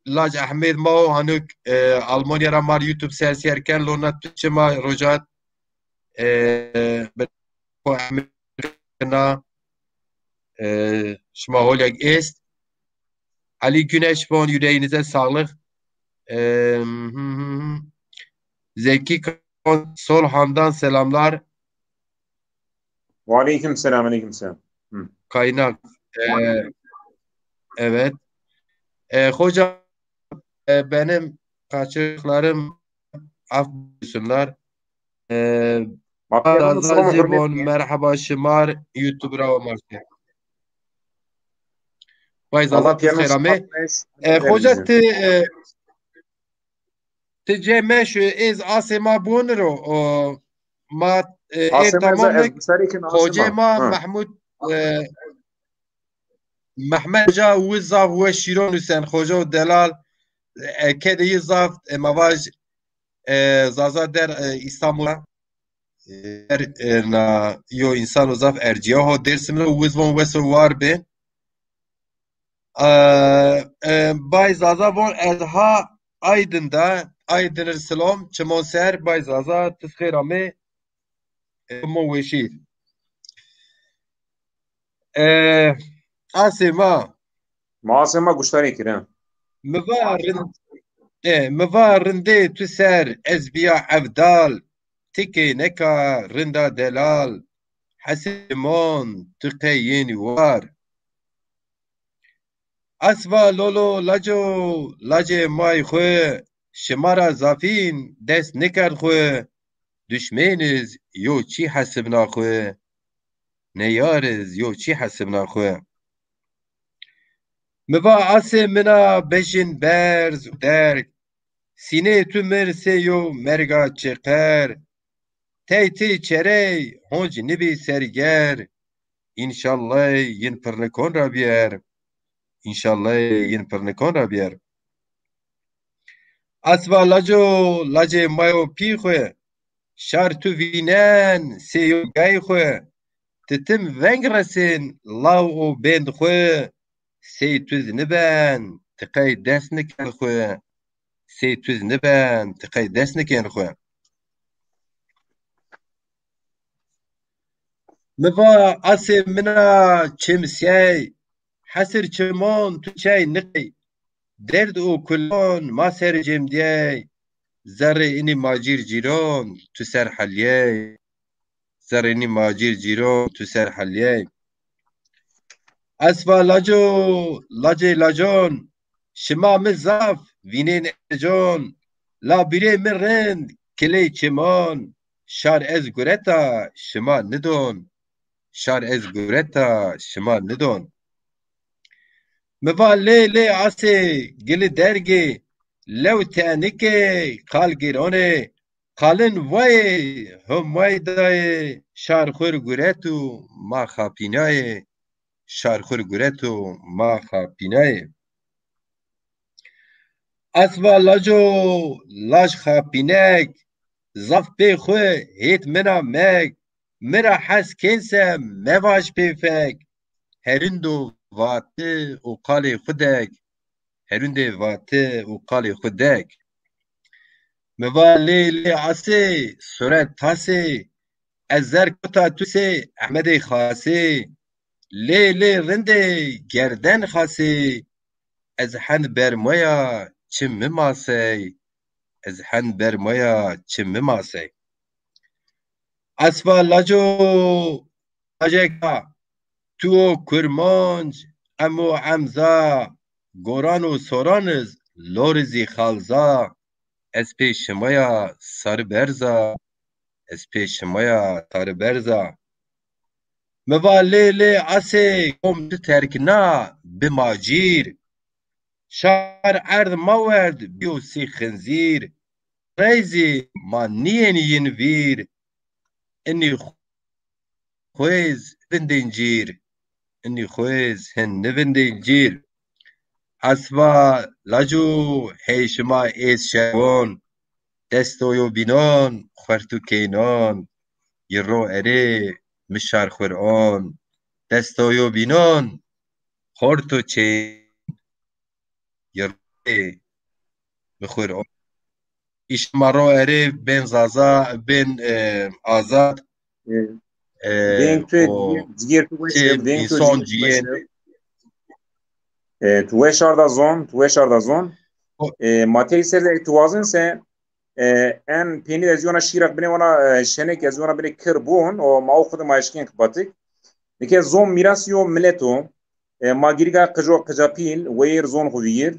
Lac Ahmed ma o hanuk, e, Almanya ra mar YouTube ser ser ken lona tu çima rojat, e, Ahmed na, e, şima holek est. Ali Güneş von yüreğinize sağlık. E, Zeki Kan, Sol Han'dan selamlar. Ve aleyküm selam, aleyküm selam. Hı. Kaynak. E, evet. E, hocam, e, benim kaçırdıklarım af buyursunlar. E, Zaza Zibon, merhaba şımar, YouTube ra marke. Vay Zaza, ti xêr amê. E, hoca ti, e, ti cê meşu ez asê ma boniro, o, ma, e, ê tamam. Hocê ma Mehmud, e, Mehmet Hoca wi zaf weş şîron nusen, Hoca û delal, e, kedê yi zaf, e, ma vaj, E, Zaza der, e, İstanbul'a. E, der, e, na, yo insano zaf ercîya ho Dêrsim ra, wiz von weso war bê. E, e, Bay Zaza von ez ha Aydin da, Aydin ir silom, çimon ser, Bay Zaza, ti xêr amê, e, mo weşî. E, asê ma. Ma asê ma guştarî kire. Mi va rind-, e, mi va rindê tu ser, ez biya evdal, ti kêneka rinda delal, hesê mon tu qey yênî war. Asva lolo laco, lacê may xwu, şima ra zafîn dest nikerd xwu, duşmêniz yo çî hesibna xwu, neyariz yo çî hesibna xwu. Mi va asê mina bejin berz û derg, sînê tu mir sê yo merga çeqer, tey ti çerey honc nibî serger, înşallay yin pirnikon ra bîyer, înşallay yin pirnikon ra bîyer. Asva laco, lacê mayo pî xwu, şar tu vînen sê yo gay xwu, ti tim veng resên law û bênd xwu, sey tu zi niben, ti qey dest nikerd xwu, sey tu zi niben, ti qey dest nikên xwu. Mi va asê mina çim sey, hesir çimon tu çey niqey, derd û kulon ma ser cem diyey, zerrê inî macîr cîron tu ser heliyey, zerrê inî macîr cîron tu ser heliyey. Esva laco, lacê lacon, şima mi zaf vînên econ, la bîrê mi rind kiley çimon, şar ez gureta şima nidon, şar ez gureta şima nidon. Mi va lê lê asê gili dergê, lew tenikê qal gironê, qalin vayê, hum way dayê, şar xwir guretu ma xapînayê, şar xwir guretu ma xapînayê. Esva laco, laj xapînek, zaf pê xwu hêt mina mek, mi ra hes kên se mevaj pê fek, herindo vati û qalê xwu dek, herindê vati û qalê xwu dek. Mi va lê lê asê, suret tasê, ez zer kota tu sê Ehmedê Xasê, lê lê rindê gerden xasê, ez hend bermaya çi mi masey, ez hend bermaya çi mi masey. Esva laco, lajeka, tu o kurmanc, em o emza, goran û soran iz, lor zî xalza, ez pê şimaya sari berza, ez pê şimaya sari berza. Mi va lê lê asê kom tu terkna bi macîr. Şar erd ma werd bîyo sî xinzîr. Rey zî ma nîyên yin vîr. Inî xwêz vindên cîr. Inî xwêz hin nivindên cîr. Esva laco hey şima êz şewon. Destoyo bînon, xwertu keynon. Yi ro erê mi şar xwir on. Destoyo bînon, xorto çê yi rê mi xwir on. Îşte ma ro erê bên Zaza, bên, e, azad. E, e, deng tu, o cigêr tu weş, e, deng tu, însan cigêr tu weş, ciyê. E, tu weş arda zon, tu weş arda zon. O- E, ma tey ser de tu wazin se, e, en peynî ez yona şîrak binê wana, e, şenek ez yona binê kir bun, o ma o xudi ma eşkên kipatik. Nike zon mîras yo milet o. E, ma girîga qico qica pîl, weyêr zon xu vîyir.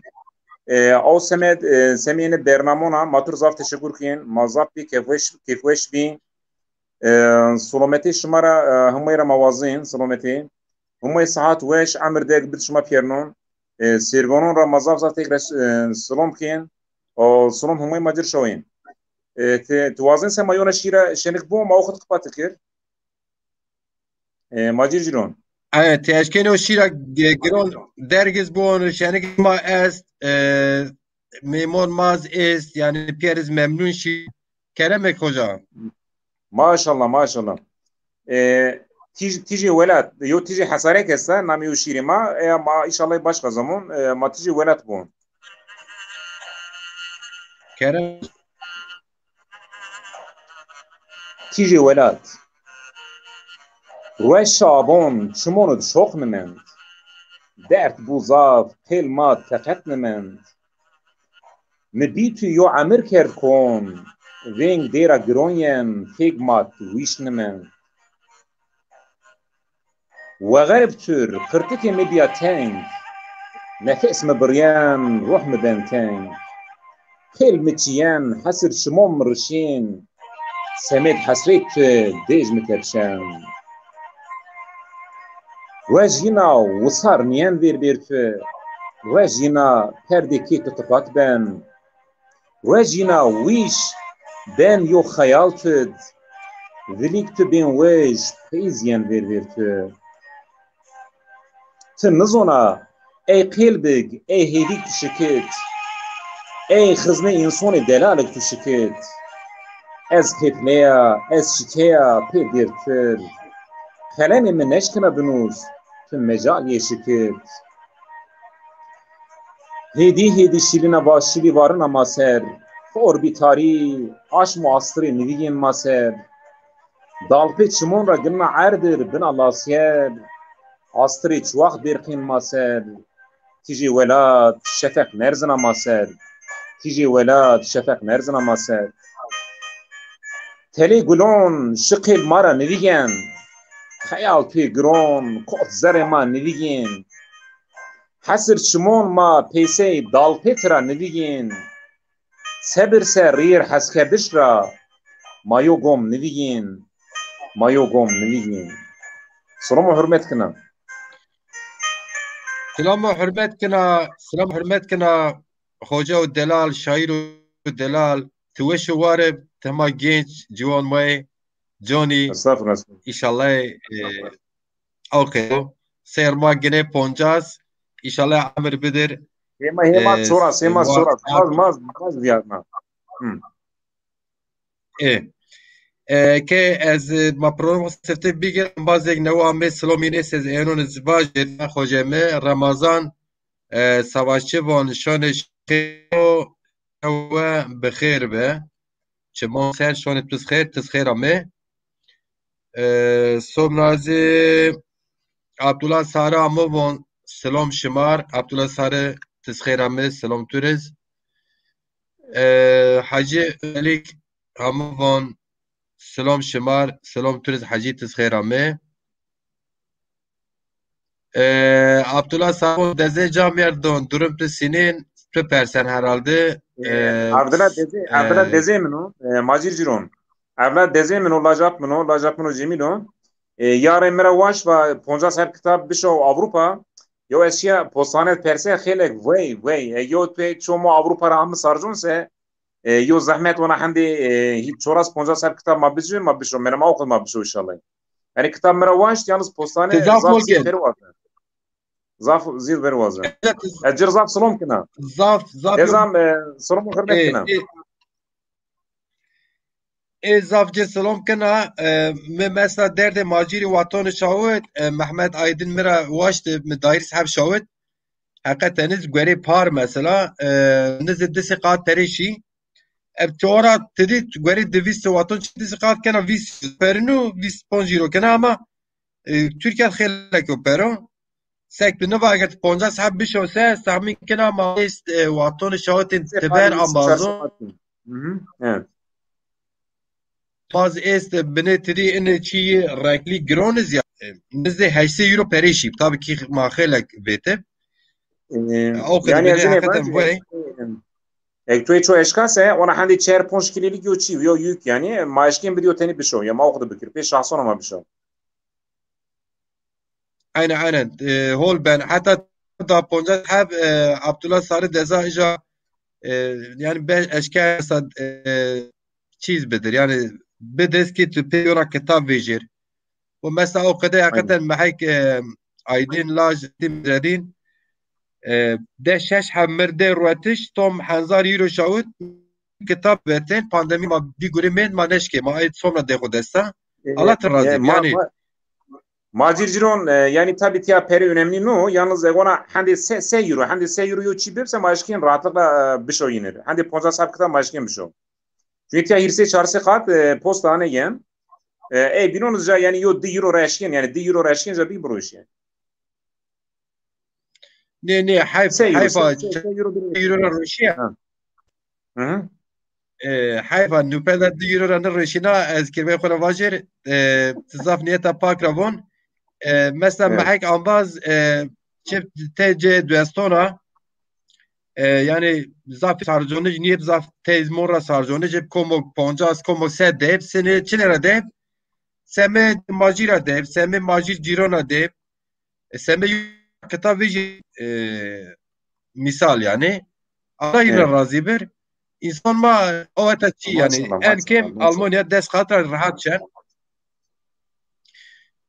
E, aw semed, e, semêne bernamona, ma tur zaf teşekur kên, ma zaf pî keyfweş, keyfweş bî. E, silometê şima ra, e, himay ra ma wazin, silometê. Himay sahat weş, emir deg bid şima pîyernon. E, sêrvanon ra ma zaf zaf tek ra, e, silom kên. O silom himay ma cir şawên. E, ti, ti wazin se ma yona şîra şenik bo, ma o xud qipati kir. E, ma cir ciron. E, ti eşkên o şîra ge-, giron dergiz bon, şenik ma est, e, mêmon ma z est, yanî pîyer iz memnun şî. Keremek hoca. Maşallah, maşallah. E, tij, tijê welat, yo tijê hesarek esta, namê yo şîrê ma, e, ma inşallah başka zaman, e, ma tijê welat bon. Kerem. Tijê welat. Ruej şabon çimon id şoq nimend. Derd bû zaf, qêl ma teqet nimend. Mi bî tu yo emir kerd kon, vêng dêra giron yen, têg ma tu wîş nimend. Wexerib tur, qirtikê mi bîya teng, nefes mi biryen, ruh mi ben teng. Xêl mi çîyen, hesir şimon mi rişên, semêd hesrêt tu dêj mi tepşen. Ruej yina wisar nîyen vêr vêr tu, ruej yina perdê kê tu qipat ben. Ruej yina wîş ben yo xeyal tu d, vilîk tu bên wej peyz yen vêr vêr tu. Ti nizona ey qêlbig, ey hêvîg tu şikit, ey xiznê însonê delalig tu şikit. Ez têpneya, ez şikeya pê dêrtir. Qelemê mi neşkina binûs, tu mecal yê şikit. Hêdî hêdî şîlîna va şîlî varina ma ser, xor bî tarî, aşm û astirê nivîgên ma ser. Dalpê çimon ra gina erdir bina lasyer, astirê çiwax bêrqên ma ser. Tijê welat şefeq nerzina ma ser, tijê welat şefeq nerzina ma ser. Telê gulon şi qêl ma ra nivîgen, xeyal pê giron kot zerê ma nivîgên. Hesir çimon ma pêsey dalpê tira nivîgên. Sebir se rîr heskerdiş ra ma yo gom nivîgên, ma yo gom nivîgên. Silam û hurmet kena. Silam û hurmet kena, silam û hurmet kena hoca û delal, şaîr û delal. Ti weş û war ib, ti hema genç, ciwan ma yê, conî. Estağfurullah. Înşallah, e, Aw qedo. Ser ma gine poncas. Înşallah emir bidir. Hêma, hêma e, çoras, hêma çoras. Maz, maz, maz diyarna. Hı. E. E, ke ez, e, ma program sifte bigir, bazek newa me silomîne sez enon ez vajir, xoceme Ramazan, e, Savaşçı von şone şo Ewe bi xêr be. Çimon ser şonê tu xêr, tu xêr amê. E, Sobnazî Abdullah Sarı amo von, silom şimar. Abdullah Sarı, tu xêr amê, silom tu riz. E, Hacı Melik amo von, silom şimar, silom tu riz Hacı, tu xêr amê. E, Abdullah Sabo dezê camêrdon, durum tu sînên, tu persen herhalde. E, e, Abdullah dezê, e, Abdullah dezê min o, e, Macir Ciron. Abdullah dezê min o, lajap min o, lajap min o Cemîl o. E, yarê mi ra waşt va poncas heb kitab bişo Avrupa. Yo ez şiya postane perse xêlek vey, vey. E, yo tu çomo Avrupa ra hami sarcon se, e, yo zehmet wana hendê, e, hî çoras poncas heb kitab ma bicin, ma bişo. Menem awqil ma bişo inşallah. Yanî kitab mi ra waşt, yalnız postane zaf zî perwaze. Zaf zî perwaze. Ez cir zaf silom kena. Zaf, zaf. Ez am, e, silom û hurmet kena. E, e, zaf cir silom kena. E, mi mesela derdê macîrî watonî şawit, e, Mehmet Aydın mi ra waşt, mi dayris heb şawit. Heqeten iz guerê par mesela, e, nizê di sê qat perê şî. Ev çora ti dî guerê di vîst waton çi di sê qat kena vîst perîno, vîst ponc euro kena ama, e, Tirkîya xêlek o pero. Sek bi niva eger ti poncas heb bişo se, ez tahmîn kena ma est, e, watonê şawitên teber amazon. Evet. Baz est binê tirî inê çî reklî giron iz ya. Nizdê heşt sey euro perê şî. Tabii ki ma xêlek vête. Ee, o kadar yani bile hakikaten vay. Ek tu ço eşkase, ona hende çer ponc kilolik yo çî, yo yük yani. Ma eşkên bidiyo teni bişo. Ya ma o kadar bikir. Pê şahsona ma bişo. Aynen, aynen. E, hol ben hatta da poncas heb, e, Abdullah Sarı deza ija, e, yani ben eşkasa, e, çîz bidir. Yani bides ki tu pê yona kitab vejir. O mesela o kadar hakikaten mehek, e, Aydın Laj Tim Zedin. E, de şeş heb mir de ruetiş, tom hezar euro şawit, kitab vetin, pandemi ma bî gurî mend, ma neşkê, ma ey somra de xo desta. E, Allah e, ti razî e, ma, yani. Ma, Macir Ciron, e, yani tabi tiya peri önemli no, yalnız egona hende se, se euro, hende se euro yo çi bibse ma eşkên rahatlıkla, e, bişo yinir. Hende poncas heb kitab ma eşkên bişo. Çünkü tiya hîrsê çarsê qat, e, posta ane yen. E, ey bînon ca yani yo di euro ra eşkên, yani di euro ra eşkên ca bî biroşî. Nê, nê, heyf, se euro, heyfa, se, se, se euro, euro ra roşîya. Ha. Hı hı. E, heyfa, nupela di euro ra nêroşîna, ez kirmeyê xo ra vajêr, e, ti zaf niyeta pak ra von. E, mesela, evet, mehek ambaz, e, çift T C dueston a, e, yani zaf sarconij niyet, zaf teyz mon ra sarconij, hep komo poncas, komo se deyb, sini çine ra deyb, seme Macî ra deyb, seme Macî Cîron ra deyb, e, seme kitab vejî, e, misal yani. Allah yine, evet, razî bir. İnsan ma o eta çi yani. Maşallah, en maşallah, kêm maşallah. Almanya dest xatra rahat çen.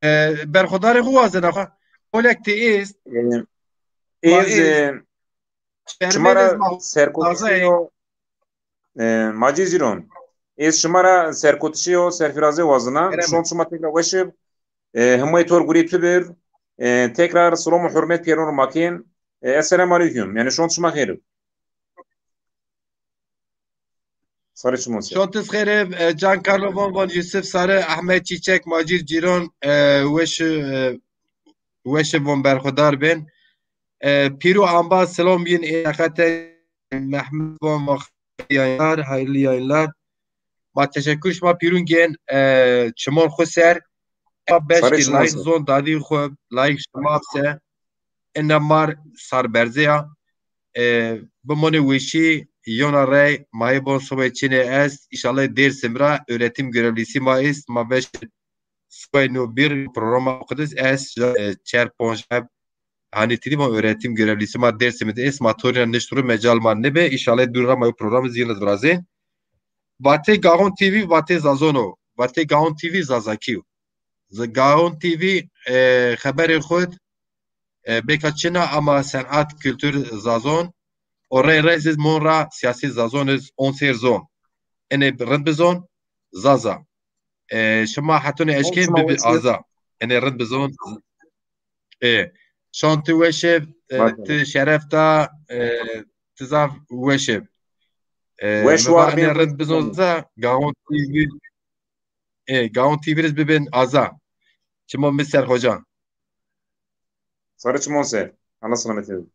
E, berxudarê xo wazena xo. Kolekte est. E, ma ez, est, e, şima ra serkotişî yo, e, Macî Zîron. Ez şima ra serkotişî yo, serfîrazê wazena. Şon şima tekrar weş ib. E, himayê tor gurê tu bir. E, tekrar silam û hurmet pêron ma kên. E, Esselamu Aleyküm. Yani şon şima xêr ib. Sarê çimon ser. Şon ti xêr ib, e, Can Carlo von von, Yusuf Sarı, Ahmet Çiçek, Macir Cîron, e, weş, e, weş von berxudar bin. E, Pîru Amba, selam yin, e, Mehmet von, hayırlı yayınlar, hayırlı yayınlar. Ma teşekkür şima pîrun gên, e, çimon xu ser. Ma beş kî layik zon dadî xu, layik şima se. Ena mar sar berze ya. E, bimonê weşî, yona rey, ma hê bon sobay çinê est. İnşallah Dêrsim ra öğretim görevlisi ma est. Ma beş sobay no bir programa okuduz. Ez, e, çer ponc heb Hanî ti dî ma öğretim görevlisi ma Dêrsimî de est, ma torîna nişt ru mecal ma nêbe. Înşallah dûr ra ma yo programî zî yine virazên. Vatê Gaon T V, vatê Zazon o. Vatê Gaon T V Zazakî yo. Z-, Gaon T V, e, xeberê xud, e, bêka çin a ama senat, kultur Zazon. O rey rey zî mon ra siyasî Zazon iz on sêr zon. Enê rind bizon, Zaza. E, şima hetonê eşkên bibi aza. Enê rind bizon. E, şon ti weş ib, e, ti şeref da, e, ti zaf weş ib. E, weş war bin rind bizon za, Gaon T V, e, Gaon T V riz bibin aza. Çimo mi ser hoca. Sarı çimon ser. Allah selamet edin.